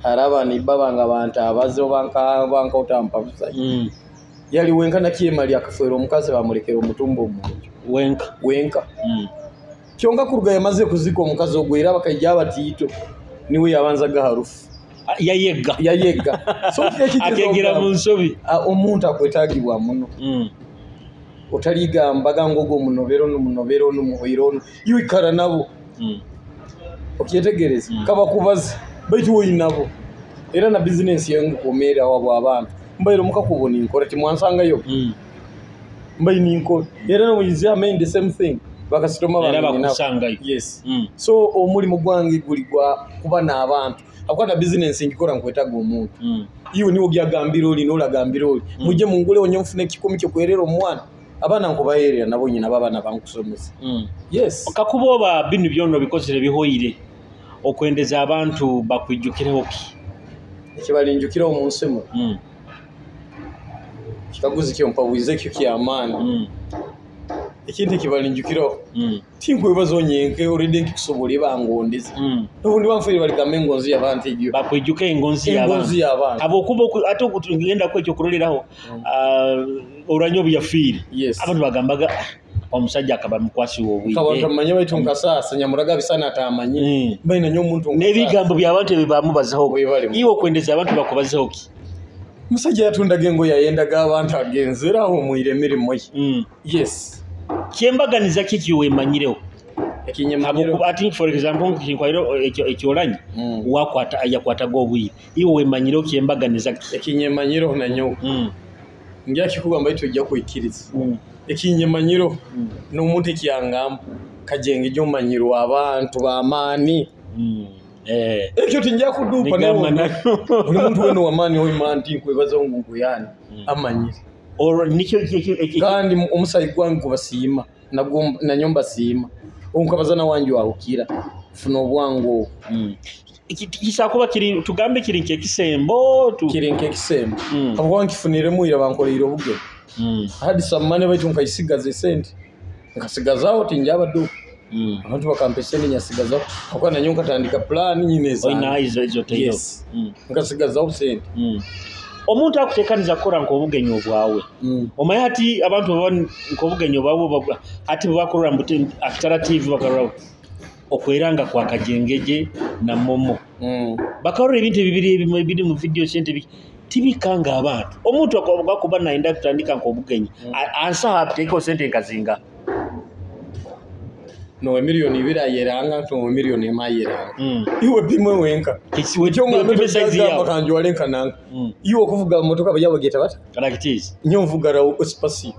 Hari abaana ibba bange abantu abaze banka otampa busa. Yali wenka nakyemalira akafeera omukazi bamulekera omutumba omunju. Wenka. Wenka. Kyonka kuruga yamaze kuzika omukazi ogwo era bakaija abatiito niwe yabanzaga harufu. Yayega. Yayega. So akegera mu nsobi. Omuntu akwetaagibwa muno. Otaligambaga ngo ogwo munobero n'omunobero n'omuhwiro ono. Iwe ikara nabo. Okyetegereza. Kabakubaze baitu woyinabo. Era na business yange kumeera wabo abantu. Mbaire mukakubona inkora timwansangayo. Mbaire ninkora. Era no muyizi amain the same thing. Bakasitoma Era bange nabo. bakusangayo. Yes. So omulimu gwange guli gwa kuba n'abantu. Akwata business ngikora nkwetaga omuntu. Iwe niwo gyagambira oli n'olagambira oli. Mujje mungule onye mfune ekikumi kyo kwerera omwana. Abaana nkubaherera nabo nyina baba bankusomesa. Yes. Kakuba oba binu byonna bikozere bihoire okwendeza abantu bakwijukireho ki? Ekibalinjukiraho mu nsi muno. Kikaguzi kyo mpabuize ekyo ky'amaani. Ekintu ekibalinjukiraho. Tinkwebaza onyenke already nkikusobola ebangondeza. N'obundi banfeire baligamba engonzi y'abantu egyo. Bakwijuka engonzi y'abantu. Engonzi y'abantu. Habwokuba ate okugenda ku ekyo okuroleraho, olwanya obu yafiire. Yes. Abantu bagambaga omusajja akaba mukwasi w'obwire. Abantu bamanye baitu nkasaasa nyamuraga bisana atamanye. Mbaine nnyo omuntu nkasaasa. N'ebigambo by'abantu ebyo bamubazaho. Webale. Iwe okwendeza abantu bakubazeho ki? Omusajja yatundaga engoye yayendaga abantu agenzere aho omwire emirimu ye. Yes. Kyembaganiza ki kiwemanyireho? Ekinyemanyireho. Ati for example nkinkwairo ekyolanyi wakwata yakwataga obwire. Iwe wemanyireho kyembaganiza ki? Ekinyemanyireho nanyo. Ngira kikugamba baitu ojja kwikiriza. Ekinyemanyireho n'omuntu ekyangamba kajenge gy'omanyirwa abantu b'amaani. Ekyo tinja kudupa naye buli muntu wena w'amaani oyima nti nkwebaza ngu nkuyani amanyire. Olwo nikyo kandi omusayi gwange gubasiima nagwo nanyo mbasiima. Onkabazana wange wahukira funa obwangu obwo. Kisakuba kiri tugambe kiri nk'ekisembo kiri nk'ekisembo. Habwokuba nkifuniremu ira bankoleire obugenyi. Hadi some money baitu nkayisigaza esente. Nkasigazaho tinjaba du. Abantu bakampa esente nyasigazaho. Habwokuba nanyo nkatandika plan nyine ezange. Oyina ezo teyo. Yes. Nkasigazaho sente. Omuntu akuteekaniza kukora nk'obugenyi obwawe. Omanyi hati abantu baba nk'obugenyi obwawe hati bwe bakurora mbu Akitara TV bakarora okweranga kwa Kajengeje na Momo. Bakarora ebintu ebibiri ebimwe ebiri mu video sente tibikanga abantu. Omuntu akuba naenda kutandika nk'obugenyi. Ansaha ateekeo sente nkazinga. Nowe 2 million ayeranga, nowe 1 million ayeranga. Iwe pimwe wenka. Ekyo size yawe. Kanjwale nkananga. Iwe okuvuga motoka bajja bageta bata? Kalakitizi. Nyo nvuga rawo Spacio.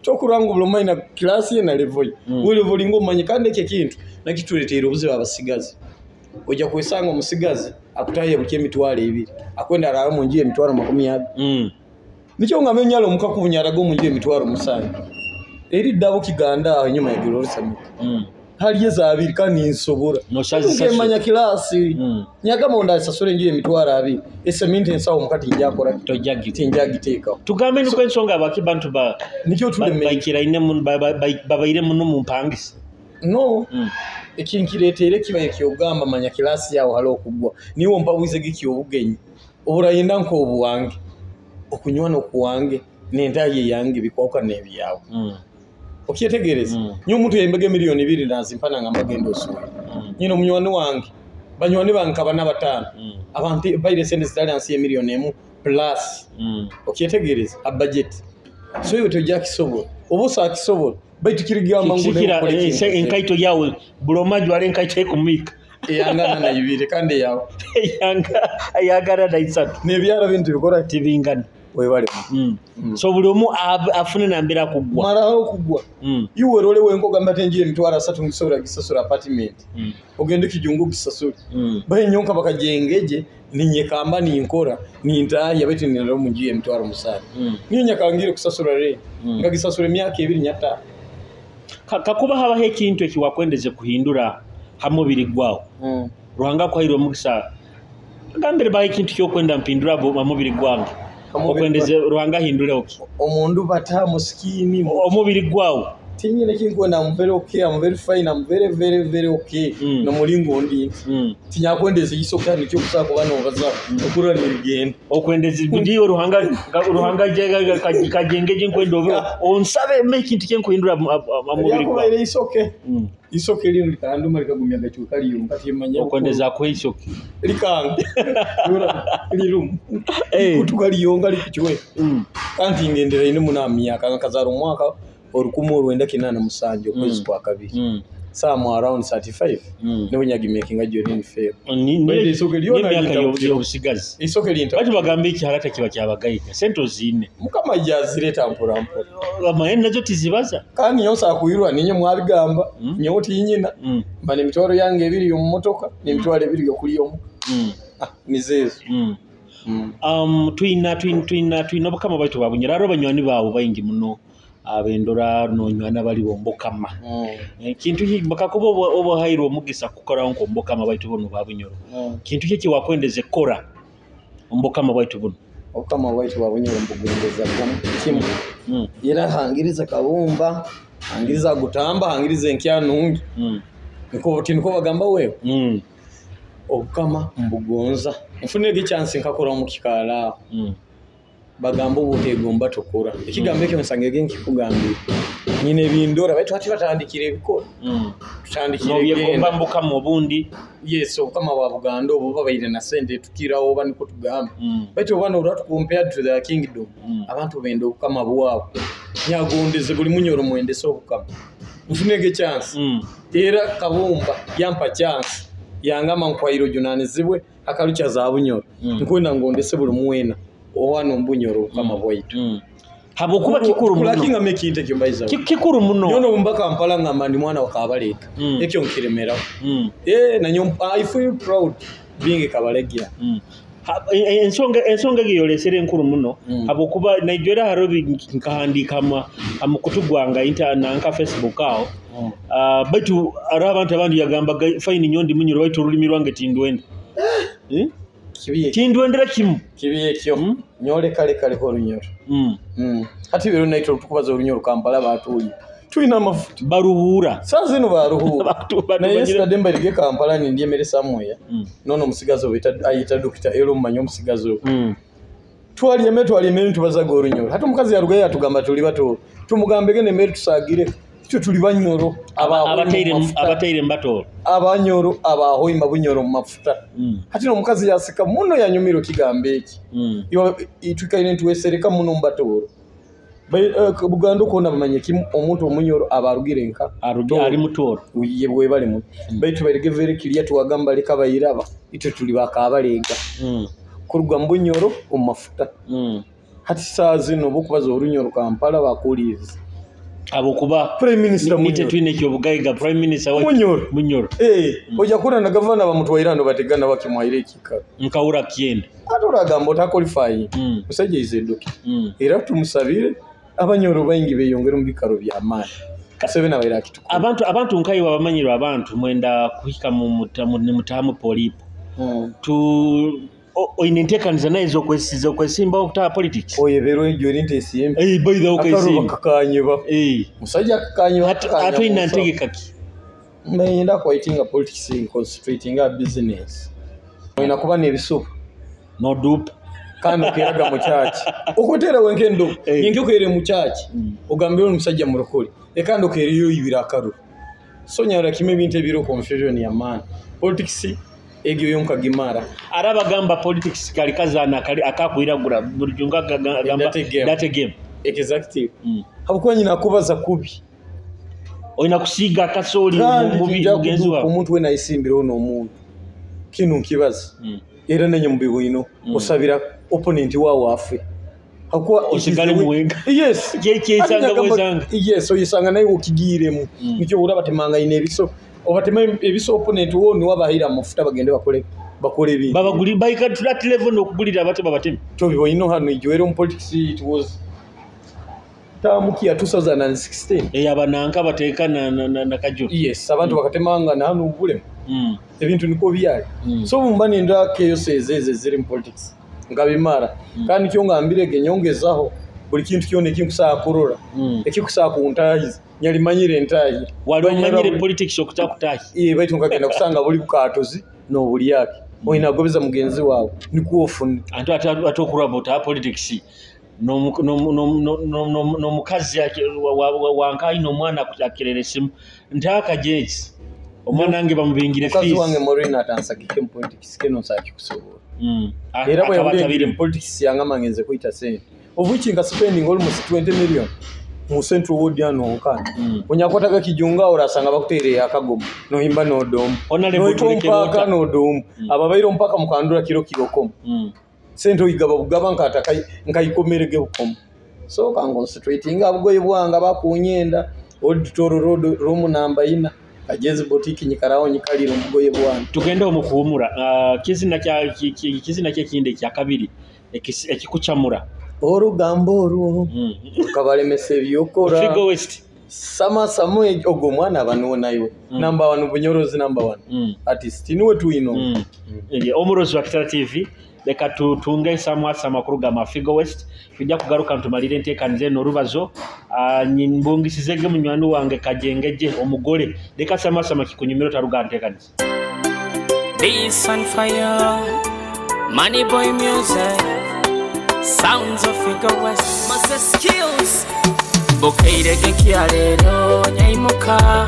Kyokuranga buli omanyi na class ye na level ye. We level ngo omanyi, kandi ekyo ekintu nakituleteera obuzibu abasigazi. Ojja kwesanga omusigazi akutaye buki 20,000, akwenda arara mu nju 20,000. Nikyo nga menyalo omukakubunyaraga omu nju 70,000. Eri ddabo kiganda aho enyuma ya Glory Summit. Haliyo ezabiri kandi nsobora. Nosazisasula. Ngemanya class. Nyagamba ndasasula enju 20,000. Eseminti ensawo mukati njakora. Tojagi. Tinjagiteekaho. Tugambe nuko ensonga abaki bantu ba Nikyo tuleme. Baikiraine muno, babaire muno mu mpangisa. No. Ekinkireteere kibaye kyogamba manya class yawe hali okugwa. Niwo mpabuize giki obugenyi. Oburayenda nk'obuwange. Okunywa n'okuwange n'entayi yange bikwauka n'ebyawe. Okyetegereza. Nyo omuntu yayimbaga 2 million nazimpana nga mbagenda osula. Nyina omunywani wange, banywani bange nkaba n'abataano. Abantu baire sente zitali hansi ya 1 million plus. Okyetegereza a budget. So iwe tojja kisobola. Oba osaakisobola. Baitu kirigamba ngu Kikira ukore ekintu. enkaito yawe buli omu ajwara enkaito ekumwika. Eyangana na ibiri kandi eyawe. Eyanga ayagara na isatu. N'ebyara bintu bikora Tibingana. Webale. So buli omu afune nambera akugwa. Maraho okugwa. Iwe role wenko ogamba ati enju 30,000 ngisobola gisasula apartment. Ogende kijungu gisasule. Bahe nyonka bakajengeje ninyekamba ninkora nintahya baitu ninara omu nju 70,000. Niyo nyakangire kusasura rent. Ngagisasura emyaka ebiri nyata. Kakuba habaho ekintu ekiwakwendeze kuhindura ha mubiri gwawe. Ruhanga akuhaire omugisa, agambire baho ekintu kyokwenda mpindura ha mubiri gwange. Okwendeze Ruhanga ahindureho ki? Omundu bata muskini. Omubiri gwawe. Tinyine kinkwenda, I'm very okay, I'm very fine, I'm very very very okay. Nomulingo ndi. Tinyakwendeza isoka nikyo kusa kuba nobaza okura nirigenda. Okwendeza ndiyo Ruhanga Ruhanga kajengeje nkwenda obe onsabe mbe ekintu kyenkuhindura ha mubiri gwawe. Yakubaire isoke. Isoke lino likanduma likagumya gacuka liyo kati manya. Okwendeza akuha isoke. Likanga. Lirumu. Kutuka liyonga likukiwe. Kandi ngendera ine muna myaka nkazara omwaka 1987 okwezi kwa kabiri. Some around 35. Niwe nyagimakinga Jordan fair. Ni Isoke lyona n'emyaka liyita y'obusigazi. Isoke liyita. Bati bagamba ekiharata kiba kyabagaiga sente oziine. Mukama jazireta mpora mpora. Amahene nazo tizibaza. Kandi nyowe nsakwirwa ninye mwabigamba. Nyowe tinyina. Mba n'emitwaro yange ebiri omu motoka n'emitwaro ebiri yokulya omuka. Nizeezo. Twina twina twina twina obukama bwaitu bwa Bunyoro. Hariho banywani baawe baingi muno abendora nonywana bali bombokama. Kintu ki kakuba obahairwe omugisa kukoraho nk'ombokama bwaitu buno bwa Bunyoro. Kintu ki ekiwakwendeze kukora ombukama bwaitu buno? Obukama bwaitu bwa Bunyoro mbugondeza kimu. Era hangiriza kabumba, hangiriza gutamba, hangiriza enkya nungi. Niko tiniko bagamba wewe. Obukama mbugonza. Nfunire chance nkakora mu kikaala. Bagamba obutegomba tokora. Ekigambo ekyo nsangege nkikugambira. Nyine ebindora baitu hati batandikira ebikora. Tutandikira Nobyegomba mbukama obundi. Yes, obukama bwa Buganda obu babaire na sente tukirawo oba niko tugamba. Baitu oba norwa compared to the kingdom. Abantu benda obukama bwabo. Nyagondeze buli munyoro mwendese obukama. Nfunege chance. Era Kabumba yampa chance. Yangamba nkwairo junanizibwe akalucha za Bunyoro. Nkwenda ngondese buli mwena. Owano mbunyoro obukama bwaitu. Habwokuba kikuru muno. Kulakinga mekintu ekyo mbaiza. Kikuru muno. Nyono ombaka Kampala ngamba ndi mwana wa Kabaleka. Ekyo nkiremeraho. Nanyo I feel proud being Kabalegia. Ensonga eyo yolesere enkuru muno. Habwokuba naijwera hariho nkahandiika amukutu gwange nanka Facebook aho. Baitu hariho abantu abandi yagambaga fine nyo ndi munyoro baitu olulimi lwange tindwenda. Tindwendera kimu. Kibi ekyo. Nyole kale kale ko olunyoro. Hati bero naitwe tukubaza olunyoro Kampala batuuli. Tulina amafuta. Baruhuura. Saa zino baruhuura. Naye yesterday mbairige Kampala nindya emmere somewhere. Nono omusigazi oyo ayita Dokita era omumanyi omusigazi oyo. Twalya emmere twalya emmere nitubazaga olunyoro. Hati omukazi yarugayo yatugamba tuli bato. Tumugambege n'emmere tusaagire. Itwe tuli banyoro abataire mbatoro. Abanyoro abahoima bunyoro mu mafuta. Hati n'omukazi yaseka muno yanyumira okigambo eki. Itwikaire nituwesereka muno mbatoro. Buganda okona bamanye kimu omuntu omunyoro abarugire nka ari mutoro uye bwe bali mu baitu barige very clear tuwagamba leka bayiraba itwe tuli bakabalega kuruga mbunyoro omumafuta hati saa zino bokubaza orunyoro Kampala bakuliza abokuba Prime Minister Munyoro twine kyobugaiga Prime Minister wa Munyoro ojja kura na gavana bamutwairano bategana bakimwaire ekikaro nkaura kienda atora gamba otaqualify musajja izedoki era tumusabire abanyoro baingi beyongera mu bikaro bya maani kasebe na baira kituko abantu nkayiwa abamanyirwa abantu mwenda kuhika mu mutamu polipo tu oine ntekaniza naye zokwesiza okwesimba okutaba politics oyebero ejo eri SCM by the way akaruba kakanyeba musajja kakanyeba ate ina ntegeka ki mbayenda kwaitinga politics in concentrating a business oyina kuba n'ebisupu no dupe kandi okeraga mu church okutera wenkendo nyingi okere mu church ogambira omusajja murokole ekandi okeriyo ibira akaru so nyara kimwe ebintu ebiro confusion ya man politics egyo yonka gimara araba gamba politics kali kazana kali akakwiragura bulijunga gamba date game exactly habukuba nyina kubaza kubi oyina kusiga akasoli mubi mugenzi wawe omuntu we nayisimbira ono omuntu kinu nkibaza era nenye mubibwino osabira opponent wawe afe hakuwa osigale muwenga yes kyesanga bwesanga yes oyisanga naye okigiremu nikyo uraba temanga ine ebiso obatema ebiso opponent wo ni wabahira mafuta bagende bakole ebintu babaguli baika to that level nokugulira abate babateme tobiboino hano ijwero mu politics it was tamukia 2016 abananka bateka na kajuru yes abantu bakatemanga na hano ubulemu ebintu niko byali so mumba nenda chaos ezeze ziri mu politics ngabimara kandi kyo ngambire genyongezaho buli kintu kyone ekinkusaa kurora ekikusaa kuntahiza nyali manyire ntahi wali omanyire politics okutakutahi baitu nkagenda kusanga buli bukatozi no yake oyina gobeza mugenzi wawe nikuofune antu atokuraba ota politics no mukazi wanka ino omwana akirere simu ntaka jeji omwana nge bamubingire fees mukazi wange Morena atansagike mu politics keno nsakikusobola era bwe yabiri mu politics yangama ngenze kuita sente ovuchi nga spending almost 20 million mu central ward yano onkana onyakwataga kijunga orasanga bakutere akagomo nohimba nodomu noipaka nodomu ababairo mpaka mukandura kiro kirokomo sente igaba bugaba nkataka nkayikomerege bukomo so kan concentrating abugoye bwanga bakunyenda old Toro Road room number 4 Kajezi boutique nyikaraho nyikaliro mugoye bwana tugende omukuhumura kizina kya kizina kye kinde kya kabiri ekikuchamura orugambo oru ukabalemesa ebyokora Figo West sama samwe ogwo mwana abantu nayo number 1 bunyorozi number 1 artist niwe tuino omurozi wa Kitara TV leka tutunge samwa sama kuruga Mafigo West tujja kugaruka ntumalire nteekanize n'orubazo mbungisizege munywani wange kajengeje omugole leka sama sama kikunyumiro taruga nteekanize. This on fire money boy music sounds of Figo West master skills bukeirege kyalero nyaimuka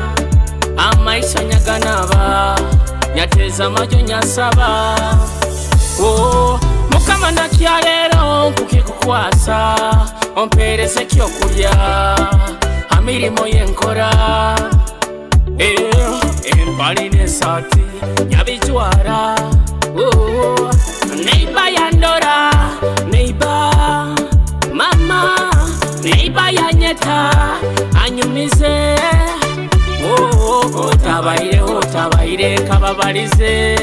amaiso nyaganaba nyateza majo nyasaba. Oh, mukama nakyalero nkukikukwasa ompereze kyokulya amirimo yenkora empali n'esaati nyabijwara. Oh, neiba yandora neiba mama neiba yanyeta anyumize. Oh, otabaire otabaire kababalize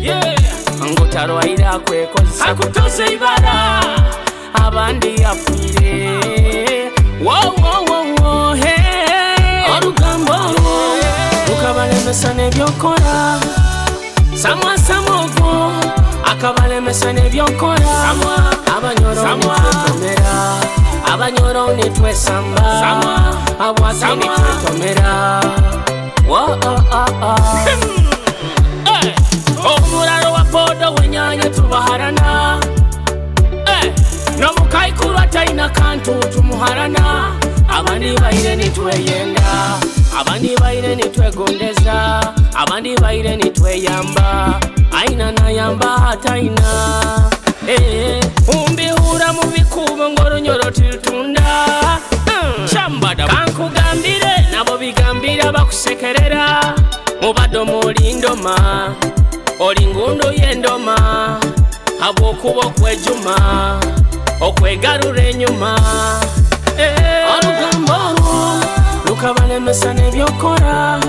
yeah. Ngotarwaira kwekozesa akutoze ibara abandi afire. Wo wo wo wo hey orugambo rukabalemesa n'ebyokora samwa samogo akabalemesa n'ebyokora abanyoro nitwetomera abanyoro nitwesamba abwate nitwetomera. Wo oh oh oh omuraro wa bodo wenyanya tubaharana nomukaikuru ataina kantu tumuharana abandi baire nitweyenda abandi baire nitwegondeza abandi baire nitweyamba aina nayamba ataina umbihura mu bikubo ngoronyoro tiltunda Kankugambire nabo bigambira bakusekerera mubadde mulindoma oli ngundu y'endoma habwokuba okwejuma okwegarura enyuma. Olugambo olwo lukabalemesa n'ebyokora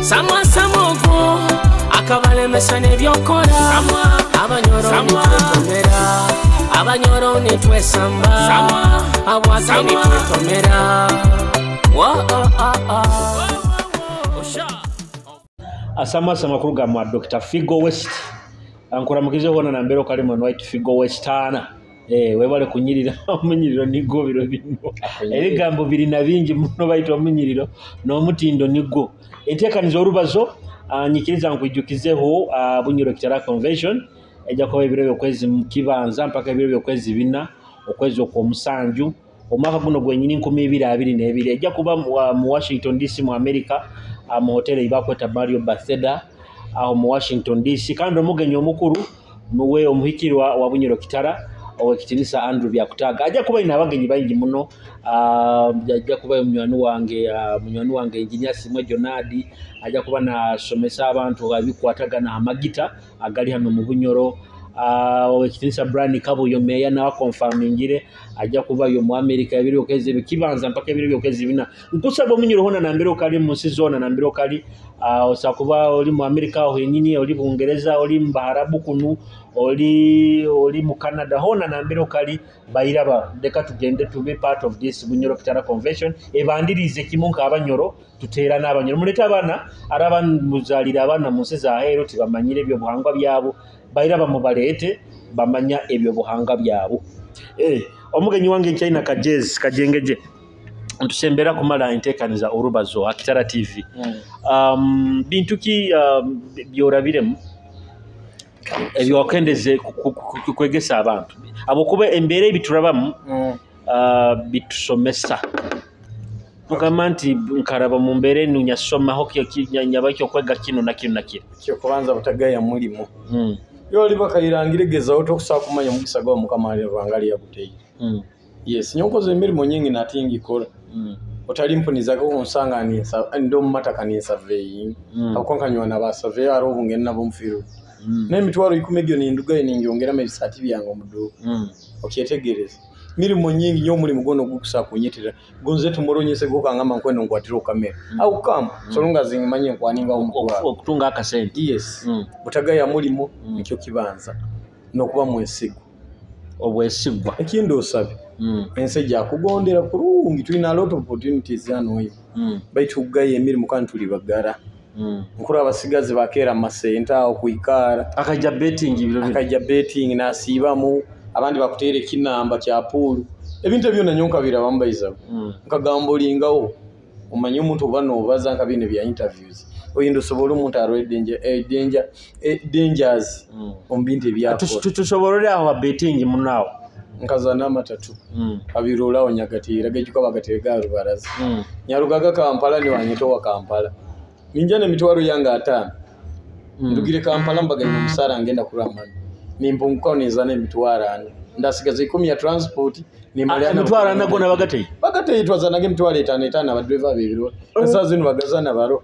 samwa samwa ogwo akabalemesa n'ebyokora abanyoro nitwetomera abanyoro nitwesamba abwake nitwetomera. Asamasa amakuru ga mwa Dr. Figo West ankuramukize hona na mbero kali mwana white Figo Westana webale kunyirira omunyiriro nigo biro bino ebigambo biri na bingi muno baitwa omunyiriro n'omutindo nigo enteekaniza orubazo. Nyikiriza nkwijukizeho Bunyoro Kitara Convention ejja kuba ebiro by'okwezi kibanza mpaka ebiro by'okwezi bina okwezi okw'omusanju omwaka guno gwenyini 2022 ejja kuba mu Washington DC mu America mu hoteli ibakweta Mario Batheda aho mu Washington DC. Kandi omugenyi omukuru nuwe omuhikirwa wa Bunyoro Kitara owekitinisa Andrew Byakutaga. Ajja kuba ina abagenyi baingi muno. Ajja kuba munywani wange Engineer Simwe Jonadi ajja kuba nasomesa abantu abikwatagana amagita agali hano mu Bunyoro. Owekitinisa Brian Kabuyo meya nawe confirmingire ajja kuba yo mu America ebiri okwezi bikibanza mpaka ebiri okwezi bina. Nkusaba omunyoro hona nambere okali mu nsi zona nambere okali osakuba oli mu America aho yenyini oli Bungereza oli mu Baharabu kunu oli mu Canada hona nambere okali bairaba leka tugende to be part of this Bunyoro Kitara Convention ebandirize kimu nk'abanyoro tuteera n'abanyoro mulete abaana araba muzalira abaana mu nsi za heero tibamanyire ebyo buhangwa byabo bairaba mubalete bamanya ebyo buhanga byabo. Omugenyi wange nchaina kajezi kajengeje ntusembera kumala enteekaniza orubazo Akitara TV. Bintu ki byorabiremu ebyokendeze kwegesa abantu abokuba embeera ebiturabamu bitusomesa tugamba nti nkaraba mu mbeera enu nyasomaho nyabaki okwega kino na kino na kino kyokubanza butagaya mulimu yoli bakayirangire gezaho tokusa kumanya omukisa gwa Mukama ali Ruhanga yakuteire. Yes, nyonkoze emirimu nyingi natingi kola. Otali mpunizako kunsanga ndo mumataka ninsurveying. Akonka na ba surveyor aro ngena nabo mfiru. N'emitwaro 10 egyo nindugaye ningyongeramu ebisati byange omuduuka. Okyetegereza. Mirimo nyingi nyo omulimu gono gukusa kunyitira. Gonze tumoronyese gukangamba nkwendo nkwatira okamera. Au kama solonga zingimanye nkwaninga omutwaro. Okutunga akasente. Yes. Butagaya mulimo nikyo kibanza. Nokuba mwesigo. Obwesigwa. Ekindi osabe. Ensi ejja kugondera kurungi tulina a lot of opportunities hano oyo. Baitu kugaye emirimu kandi tuli bagara. Nkuru abasigazi bakeera amasente aho kwikara. Akajja betting ibiro. Akajja betting nasiibamu abandi bakuteera ekinamba kya pool. Ebintu ebyo nanyonka birabambaiza. Nkagamba olingawo omanye omuntu oba n'obaza nka bino bya interviews. Oyinda osobola omuntu arwa danger dangers omu bintu ebyakola. Tusobolere aho betting munaawo. Nkazana amatatu abirolawo nyagatiira gejuka bagateega rubaraza. Nyarugaga Kampala ni wanyitowa Kampala. Ninja n'emitwaro yange 5. Ndugire Kampala mbaganya omusara ngenda kuramana. Nimpunguka nizana emitwaro 4. Ndasigaza 10 ya transport nimaliana emitwaro 4 gona bagatei. Bagatei twazanaga emitwaro 5 5 abadriver bebiro. Esaa zino bagazana baro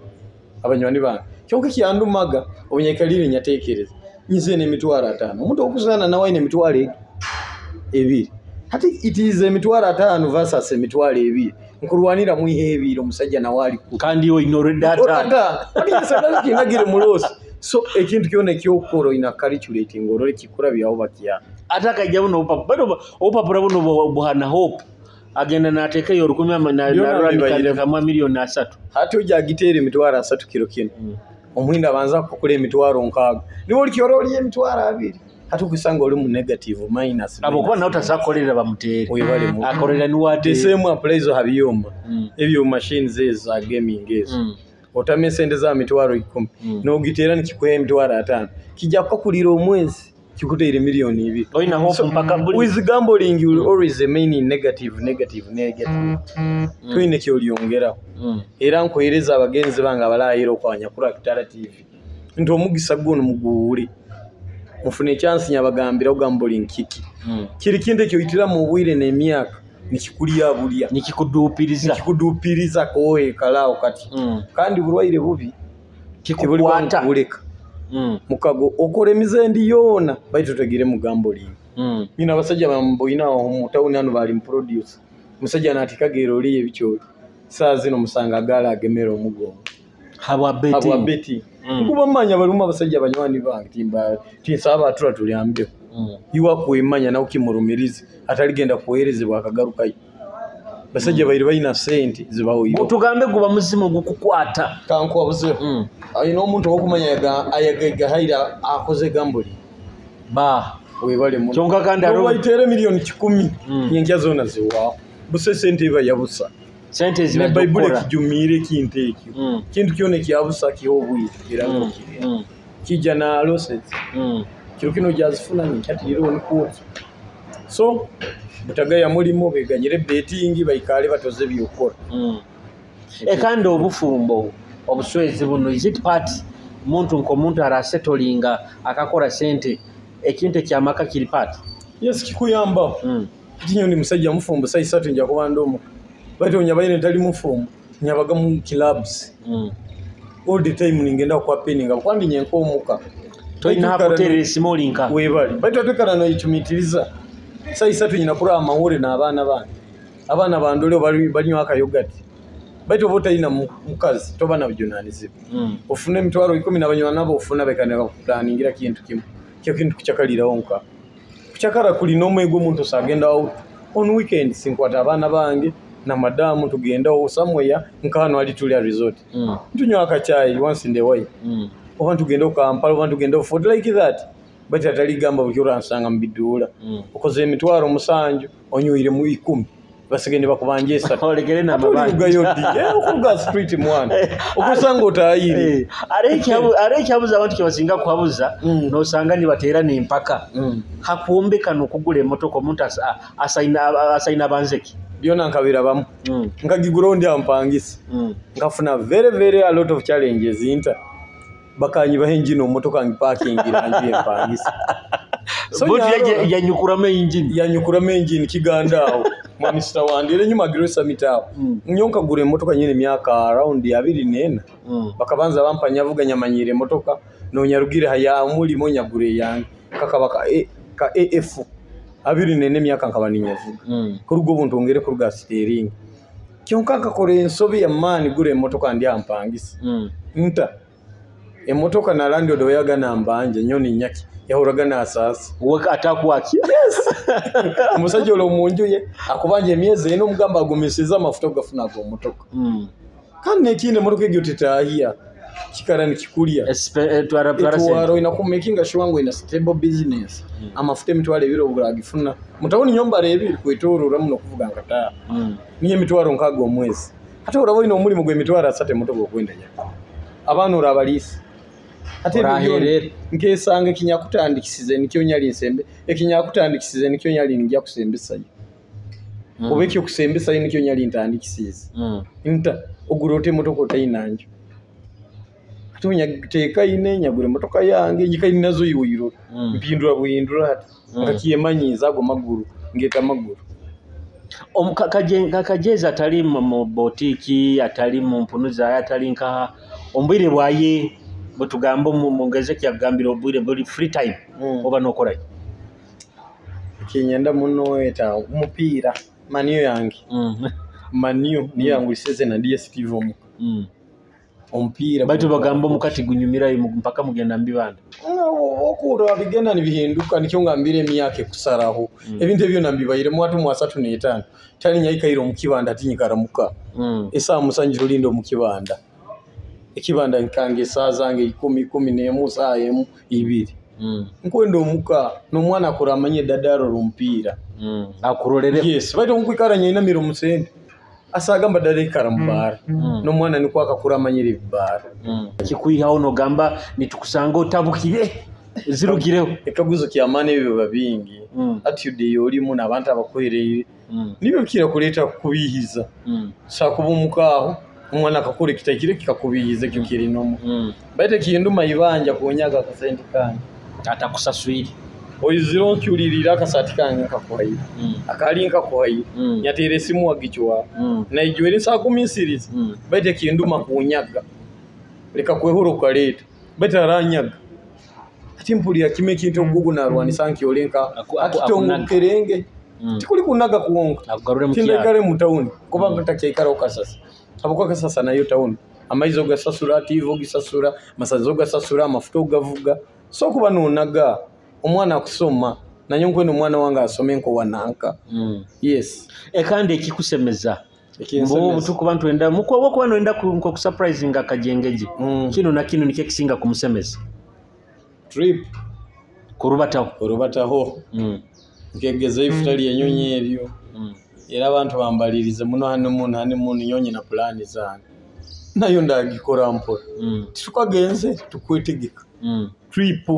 abanywani bange. Kyonka kyandumaga obunyakalire nyatekereza. Nyize n'emitwaro 5. Omuntu okuzana nawe ine emitwaro 2. Hati it is emitwaro 5 versus emitwaro 2. Nkurwanira mwihe ebiro omusajja nawe ali kandi yo ignore data. Ati kinagire mulosi. So ekintu kyona ekyokukora oyina calculating orole kikura byawo bakya. Ate akajja buno obupapula buno buhana hope agenda n'ateekayo 1000 na miliyoni 3. Hati ojja agiteera emitwaro 3 kiro kino. Omuhinda abanza kukula emitwaro 6. Niwe olikyora oli emitwaro 2. Hati okusanga oli mu negative minus. Abo kuba nawe tasakolera bamuteere. Oyebale mu. Akolera niwate. The same applies ha byuma. Ebyo machines ezo za gaming ezo. Otame sente za mitwaro 10. N'ogiteera nikikuha emitwaro 5. Kijja kukulira omwezi kikuteere miliyoni 2. Oyina hope mpaka buli. With gambling you will always remain in negative negative negative. Twine kyolyongeraho. Era nkuhereza abagenzi bange abalayira okwanya kuri Akitara TV. Nti omugisa guno muguwule. Mufune chance nyabagambira gambling kiki. Kiri kindi ekyoyitira mu bwire n'emyaka. Nikikulya bulya. Nikikudupiriza. Nikikudupiriza kowe kalao kati. Kandi burwaire bubi kikukwata buleka. Mukago okora emizendi yoona baitu tegire mugambo lingi. Nyina abasajja bamboina mu town hano bali mu produce. Musajja natikagero oli ebikyoli. Saa zino musanga gala agemera omugongo. Habwa betting. Habwa betting. Nkuba mmanya baluma abasajja banywani bange timba tinsaba atura tulyambe. Iwa kuimanya na ukimurumirize ataligenda kuherezebwa akagarukayo. Basajja bairi balina sente zibawo. Tugambe guba muzimu gukukwata. Kankuwa buzibu. Ayina omuntu okumanya ayagahaira akoze gambling. Ba webale muno. Kyonka kandi aro waitere milioni 10 nyenkya zona ziwa. Buse sente iba yabusa. Sente ziba Baibuli kijumire kintu ekyo. Kintu kyone kyabusa kihobwi era kire. Kijja na losses. Kiro kino jazifuna nkyatiro ni court. So butagaya mulimo beganyire betting baikale batoze byokora. Ekandi obufumbo obuswezi buno is it part muntu nko arasetolinga akakora sente ekintu kyamaka kiri part. Yes kikuyamba. Kinyo ni musajja mufumbo sai satu nja kuba ndomo. Baitu nyabaine ntali mufumbo nyabaga mu clubs. All the time ningenda kwa peninga kwandi nyenko omuka. Toyina hakuterera simolinka. Webali. Baitu atekana no ichumitiriza. Sai satu nyina kura amahore n'abaana bange. Abaana bandole bali aka yogurt. Baitu oba ina mukazi toba na bujunanizibwa. Ofune emitwaro 10 n'abanywana nabo ofuna bekanira kuplaningira kintu kimu. Kyo kintu kuchakalirawo nka. Kuchakara kuli n'omwego omuntu sagenda out on weekend sinkwata abaana bange na madamu tugenda somewhere nkano ali tulya resort. Ntunywa akachai once in the way. Oba tugenda Kampala oba tugenda Fort like that. But ataligamba bukira nsanga mbidula. Okoze emitwaro 7 onywire mu 10. Basigende bakubanje esatu. Olekere na mabanja. Yodi. Okuruga street mwana. Okusanga otayiri. Areki abuza abantu kyebasinga kuhabuza nosanga nibateera n'empaka. Hakuombeka n'okugula emmotoka omuntu asaina banzeki. Byona nkabira bamu. Nkagigura ndi ampangisa. Nkafuna very very a lot of challenges inta. Bakanyiba engine omotoka ngiparkingira ngiye mpangisa. So yanyukuramo engine. Yanyukuramo engine kiganda awo. Mr. Wandire nyuma Grace Mitao. Nyonka gure emotoka nyine myaka around 24. Bakabanza bampa nyavuga nyamanyire emotoka no nyarugire haya mulimo nyagure yange kakabaka ka AF 24 myaka nkaba ninyavuga. Kurugo buntu ngere kuruga steering. Kyonka kakore ensobi ya mani gure emotoka ndi ampangisa. Nta emotoka na landlord oyaga nambanje nyoni nyaki yahuraga nasasa weka atakwaki. Yes. Omusajja olwo munjuye akubanje emyezi eno omugamba agumisiza amafuta gafuna go motoka. Kandi nekinde motoka egyo tetahia kikara nikikulya etwara ina kumakinga sure ngo ina stable business. Amafuta emitwalo ebiro obugifuna mutawuni nyomba ebiri kwetorora muno kuvuga nkata niye emitwalo nkaga omwezi ate orabo ino omulimu gwe emitwalo 3 motoka okwenda nya abaana orabalisi ate ebyo nkesanga ekinyakutandikisize nikyo nyali nsembe ekinyakutandikisize nikyo nyali nja kusembesayo. Oba ekyo kusembesayo nikyo nyali ntandikisize. Nta ogurote motoka otayinanjo ate onyateeka ine nyagure motoka yange nyikaine nazo iwiro mpindura buhindura ati nkakiyemanyiza ago maguru ngeta maguru. Kajeza atali mu botiki atali mu mpunuza atali nka ombwire bwaye bwetugamba mungeze kyagambira obwire buli free time oba nokora kinyenda muno eta omupiira maniyo yange. Maniyo niyo yangu iseze na DStv omuka. Omupiira baitu bagamba omukati gunyumira mpaka mugenda mbibanda. Okura bigenda nibihinduka nikyo ngambire emyaka ekusaraho. Ebintu ebyo nambibaire mu atu mu 35 tali nyaikaire omukibanda tinyikaramuka. Esaa 7 rulindo omukibanda. Ekibanda nkange saa zange 10 11 saa emu 2. Nkwenda omuka n'omwana akuramanye dadaro rumpiira. Akurolere. Yes, baitu nkwikara nyina miro musente. Asagamba dada ikara mubara. N'omwana nikwo akakuramanyira ebibara. Kikwihaho nogamba nitukusanga otabukire zirugireho. Ekaguzo kyamani ebyo babingi. Attitude yolimu n'abantu abakwereire. Nibyo kira kuleta kubihiza. Sakuba omukaho omwana akakora ekitakire kikakubihiza ekyo kirinomu. Baite kinduma ibanja kunyaga akasente kange. Atakusaswire. Oizire oncyulirira akasaati kange nkakuhaire. Akali nkakuhaire. Nyateera esimu wagicwa. Naijwire nsagumiisiriza. Baitu ekinduma kunyaga. Leka kwehura okaleeta. Baitu aranyaga. Ati mpulira kimwe ekintu ogugu narwanisa nkyolenka akitongo kerenge. Tikuli kunaga kuwonka. Tindaikare mu tawuni kuba ntakyaikaraho Kasasa. Habwokuba Kasasa nayo tawuni. Amaizi ogasasura, TV ogisasura, amasazi ogasasura, amafuta ogavuga. So kuba nonaga omwana akusoma nanyo nkwenda omwana wange asome nkowananka. Yes. Kandi ekikusemeza mbu tukuba ntwenda mukwo kuba nwenda nko kusurprisinga akajengeje. Kino na kino nikyo ekisinga kumusemeza. Trip kurubataho. Kurubataho. Nkegeza ifuta lyenyonyi eryo. Era abantu bambalirize muno hano muno hano muno nyonyi na plani zange. Nayo ndagikora mpola. Tukagenze tukwetegeka. Trip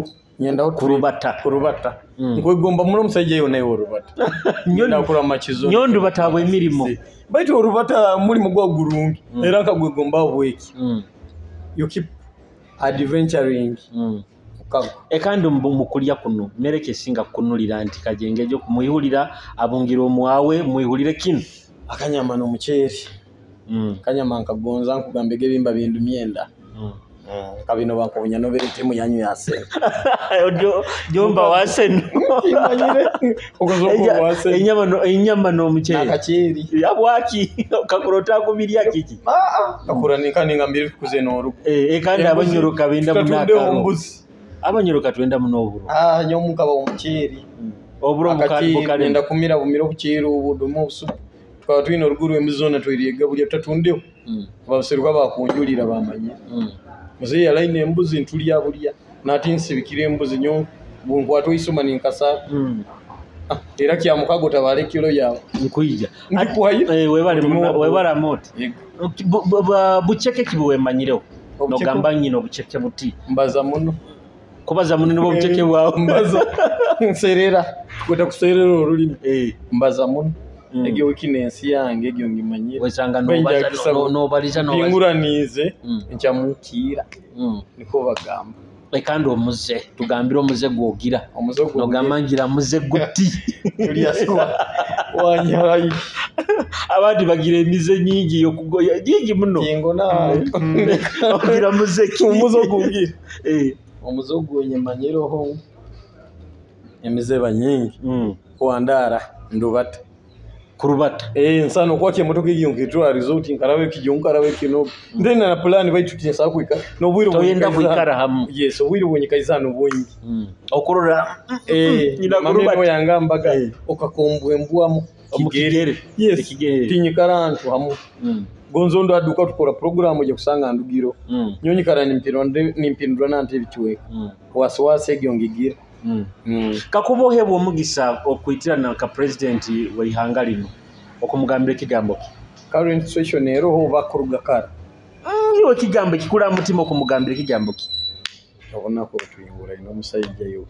nyendaho kurubata. Kurubata. Nkwegomba muno omusajja yo naye orubata. Ndakura makizo. Nyondo batabwe emirimo. Baitu orubata mulimu gwa gurungi. Era nkagwegomba bweki. You keep adventuring. Kandi mukulya kuno mere kesinga kunulira nti kajengejo kumuihulira abungira omwawe muihulire kino. Akanyama n'omuceeri. Akanyama nkagonza nkugambege ebimba bindu myenda. Kabino bakonya no bere timu yanyu ya Arsenal. Jomba wa Arsenal. Imanyire okuzoko wa Arsenal. Enyama no muceeri. Akaceeri. Yabwaki kakurota kubirya kiki. Kakura nikani ngambire tukuze norugo. Kandi abanyuruka benda munakaro. Abanyuruka twenda muno oburo. Nyomuka ba omuceeri. Oburo mukali nenda kumira bumira obuceeri obudumu obusupu. Tukaba twine oruguru emizona twiriega bulya tutatundeho. Abaseruka bakunjulira bamanye. Muzeeyi yalaine embuzi ntulya bulya nati nsibikira embuzi nyo bunkwata oisoma ninkasa. Era kya mukago tabale kilo yawe. Nkuija. Webale moti. Bucheke kibuwemanyireho. Nogamba nyina obucheke buti. Mbaza muno. Kubaza muno nibo obucheke bwawe. Mbaza. Nserera. Kweta kuserera orulimi. Mbaza muno. Egyo wiki nensi yange egyo ngimanyire. Wesanga nobaliza no binguranize nkyamukira. Niko bagamba. Kandi omuze tugambire omuze gwogira. Nogamba ngira muze guti. Julius wanyarayi. Abandi bagira emize nyingi yokugoya nyingi muno. Ingo na ogira muze ki omuze gugira. Omuze gwenyemanyireho emize banyingi. Kuandara ndubata. Kurubata. Nsano kwake motoka iyo nkitwa result nkarabe kijo nkarabe kino. Ndena na plan baitu tinsa kuika. No bwiro toyenda kuikara hamu. Yes, obwiro bwenyikaizano bwingi. Okurora nyina kurubata yangambaga okakombwembwa mu kigere. Yes, tinyikara antu hamu. Gonzo ndo aduka tukora program je kusanga ndugiro. Nyonyikara nimpindura nante bikiweka. Wasiwasi egyo ngigira. Kakubohebwa omugisa okwitirana ka president wa ihanga lino okumugambira ekigambo ki current situation eroho bakuruga kara iwe ekigambo kikula mutima okumugambira ekigambo ki obona ko tuyingura ino omusajja yo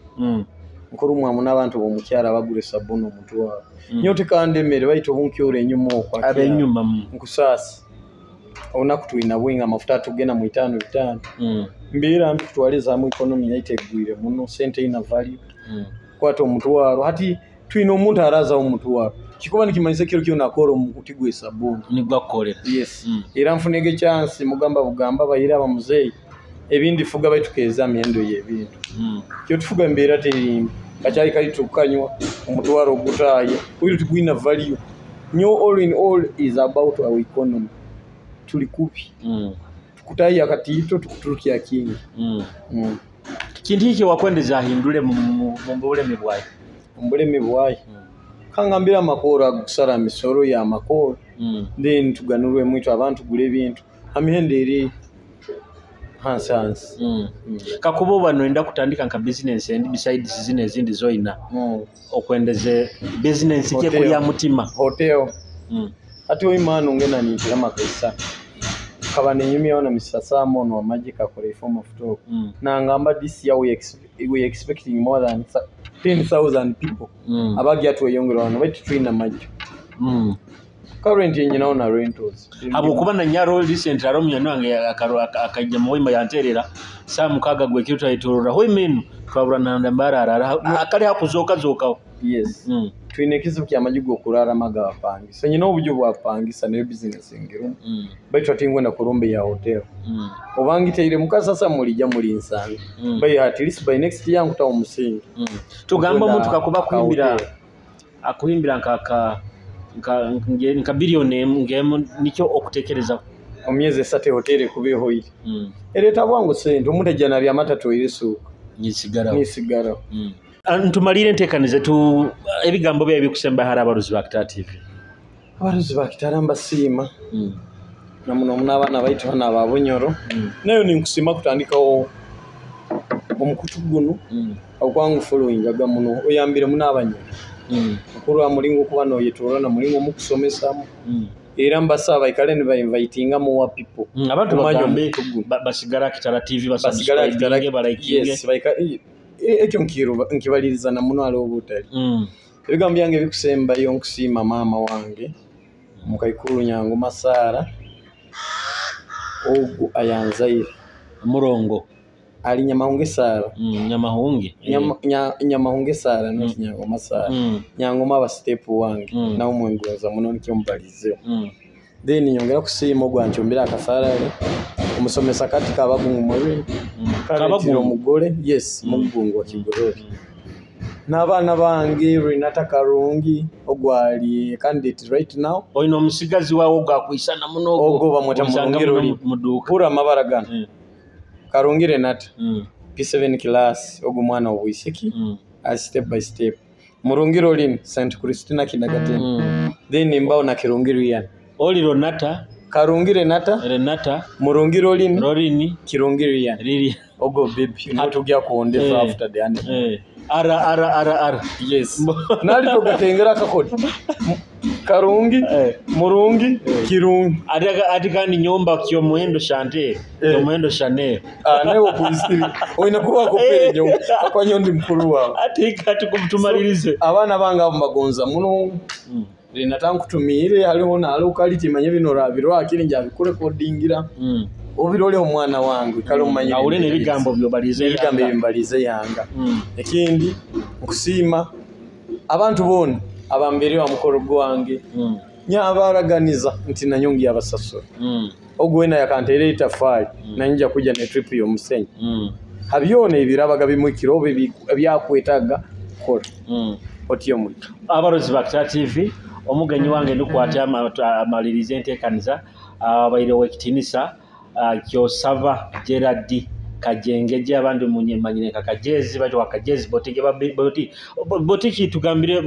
nkuru mwamu n'abantu bomukyara bagure sabuni omuntu wawe nyote kandi emere bayita obunkyora enyuma okwa abenyuma nkusasi obunaku twina bwinga amafuta tugenda mu 5 mbeera mbi kutwaliza mu economy yaitegwire muno sente ina value kwata omutwaro hati twina omuntu araza omutwaro kikuba nikimanyisa kiro kyo nakora omukuti gwe sabuni nigwakolera. Yes. Era nfunege chance mugamba bugamba bayira abamuzeyi ebindi fuga baitukeza myendo y'ebintu kyo tufuga embeera terimbi kakyali kali tukanywa omutwaro ogutaye oyo tugwina value nyo all in all is about our economy tuli kupi tukutayi akatito tukuturukia kingi. Kintu hiki wakwendeza ahindule mu bulemi bwaye. Mbulemi bwaye. Kangambira amakoro agusara misoro ya makoro. Then tuganurwe mwitu abantu gule bintu. Amihende eri hansi hansi. Kakuba bano enda kutandika nka business and besides zine ezindi zoina. Okwendeze business kye kulya mutima. Hotel. Ati oimano ngena ni makaisa. Kaba nenyumya na misasa mono amaji kakora form of talk. Na ngamba this year we expecting more than 10,000 people. Abagya tweyongera wano baitu twina maji. Current yenye naona rentals. Abo kuba na nyaro recent aro munyano wange akajja mu wima yanterera Saa 6 gwekiro twayetorora hoimenu twabura nanda mbarara akali hakuzoka zokaho. Yes. Twine ekizibu ky'amaju g'okurarama g'abapangisa. Nyina obuju bwapangisa niyo bizinesi ngirumu. Baitu atingwenda kurumba ya hotel. Obangiteire mukasasa mulijja muli nsanga. By at least by next year nkutaho omusingi. Tugamba omuntu kakuba kuhimbira akuhimbira nka biliyoni ngemu nikyo okutekereza omu myezi 3 hoteli kubeho iri. Ereeta bwangu sente omuntu ajja nabya amata toire suuka. Nisigaraho. Ntumalire enteekaniza tu ebigambo byawe bikusemba hari abaruzi ba Kitara TV. Abaruzi ba Kitara mbasiima. Na muno muno abaana baitu hano aba Bunyoro. Nayo ninkusiima kutandikawo omukutu guno okwangu followingaga muno oyambire muno abanyoro. Mukuru wa mulingo okuba noyetoora na mulingo omukusomesamu. Era mbasaba baikale nibainvitinga more people. Abantu bagambe basigara Kitara TV, basubscribe, balaikinge. Yes, ekyo nkibaliriza na muno aliwo obutali. Ebigambo byange bikusembayo nkusiima maama wange mukaikuru Nyango Masara ogu ayanzaire murongo ali Nyamahunge Sara. Nyamahunge. Nyamahunge Sara not Nyango Masara. Nyangoma aba step wange nawe mwengonza muno nikyo mbalizeho. Then nyongera kusiima ogwanchombera akasarale omusomesa kati kabagungu mwebiri kabagungu omugole. Yes, mugungu wa Kigorori. N'abaana bange Renata Karungi ogwali candidate right now. Oyina omusigazi wawe ogwakwisana muno ogwo bamweta Murungiro muduuka. Pura amabara gano. Karungi Renata P7 class ogwo mwana obwisiki step by step. Murungiro lini St Christina kindergarten. Then mbao na Kirungi Rian. Oli Renata Karungi Renata Renata Murungiro lini Rorini Kirungi Rian. Riri ogo baby natugya kuondeza after the end. Ara ara ara ara. Yes. Nali togatengera kakodi. Karungi, Murungi, Kirungi. Ati kandi nyomba kyo muhendo shante, kyo muhendo shane. Nawe kuisiri. Oina kuba kopere nyomba. Kwa nyondi mukuru wawe. Ati kati kumtumalirize. Abaana bange abo mbagonza muno. Renata nkutumiire haliho nalukali timanye bino rabirwa akiri nja bikurekodingira. Obirole omwana wange kale omanye awule n'ebigambo byobalize ebigambo ebimbalize yanga. Ekindi nkusiima abantu boona abambere wa mukoro gwange nyabaraganiza nti nanyongi yabasasura. Ogwo wena yakanteera itafaali nanyija kujja ne trip y'omusenyi. Habyona ebirabaga bimwikiro ebyakwetaaga kola. Otyo muli abarozi ba Kitara TV omugenyi wange ndikwata amalirize enteekaniza abaire w'ekitinisa Kyosaba Gerard Kajengeje abandi munyemanyire nka Kajezi bacho wakajezi botike boti botiki tugambire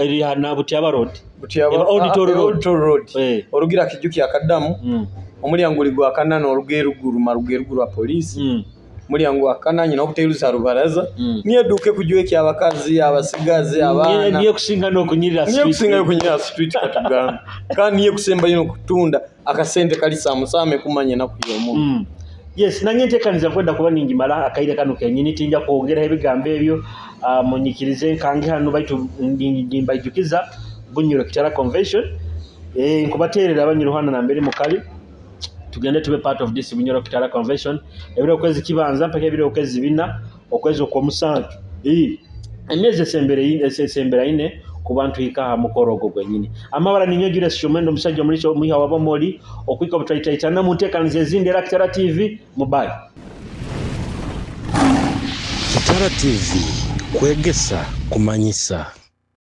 erihana Butiaba Road Butiaba Auditor Road, Road. Orugira Kijuki akadamu omulyango guli gwa kanana orugeruguru marugeruguru wa polisi mulyango wa kanana nyina obuteruza rubaraza niye duke kujuwe abakazi abasigazi abaana niye kusinga no kunyirira street niye kusinga kunyirira street katugamba kandi niye kusemba yino kutunda akasente kali samusame kumanya na kuyomo. Yes, nanye ntekaniza kwenda kuba ningimala akaire kano kenyini tinja kwongera ebigambo ebyo munyikirize nkange hano baitu ngimbajukiza Bunyoro Kitara Convention nkubaterera abanyiro hano na mbere mukali tugende tube part of this Bunyoro Kitara Convention ebiro okwezi kibanza mpaka ebiro okwezi bina okwezi okwomusanju emyezi esembera ine kubantu ikaha mukorogo gwenyini amabara ninyo Julius Shomendo musajja mulicho mwiha wabomoli okwika butayitaitana mutekanize ezindi era Kitara TV mubayi. Kitara TV kwegesa kumanyisa.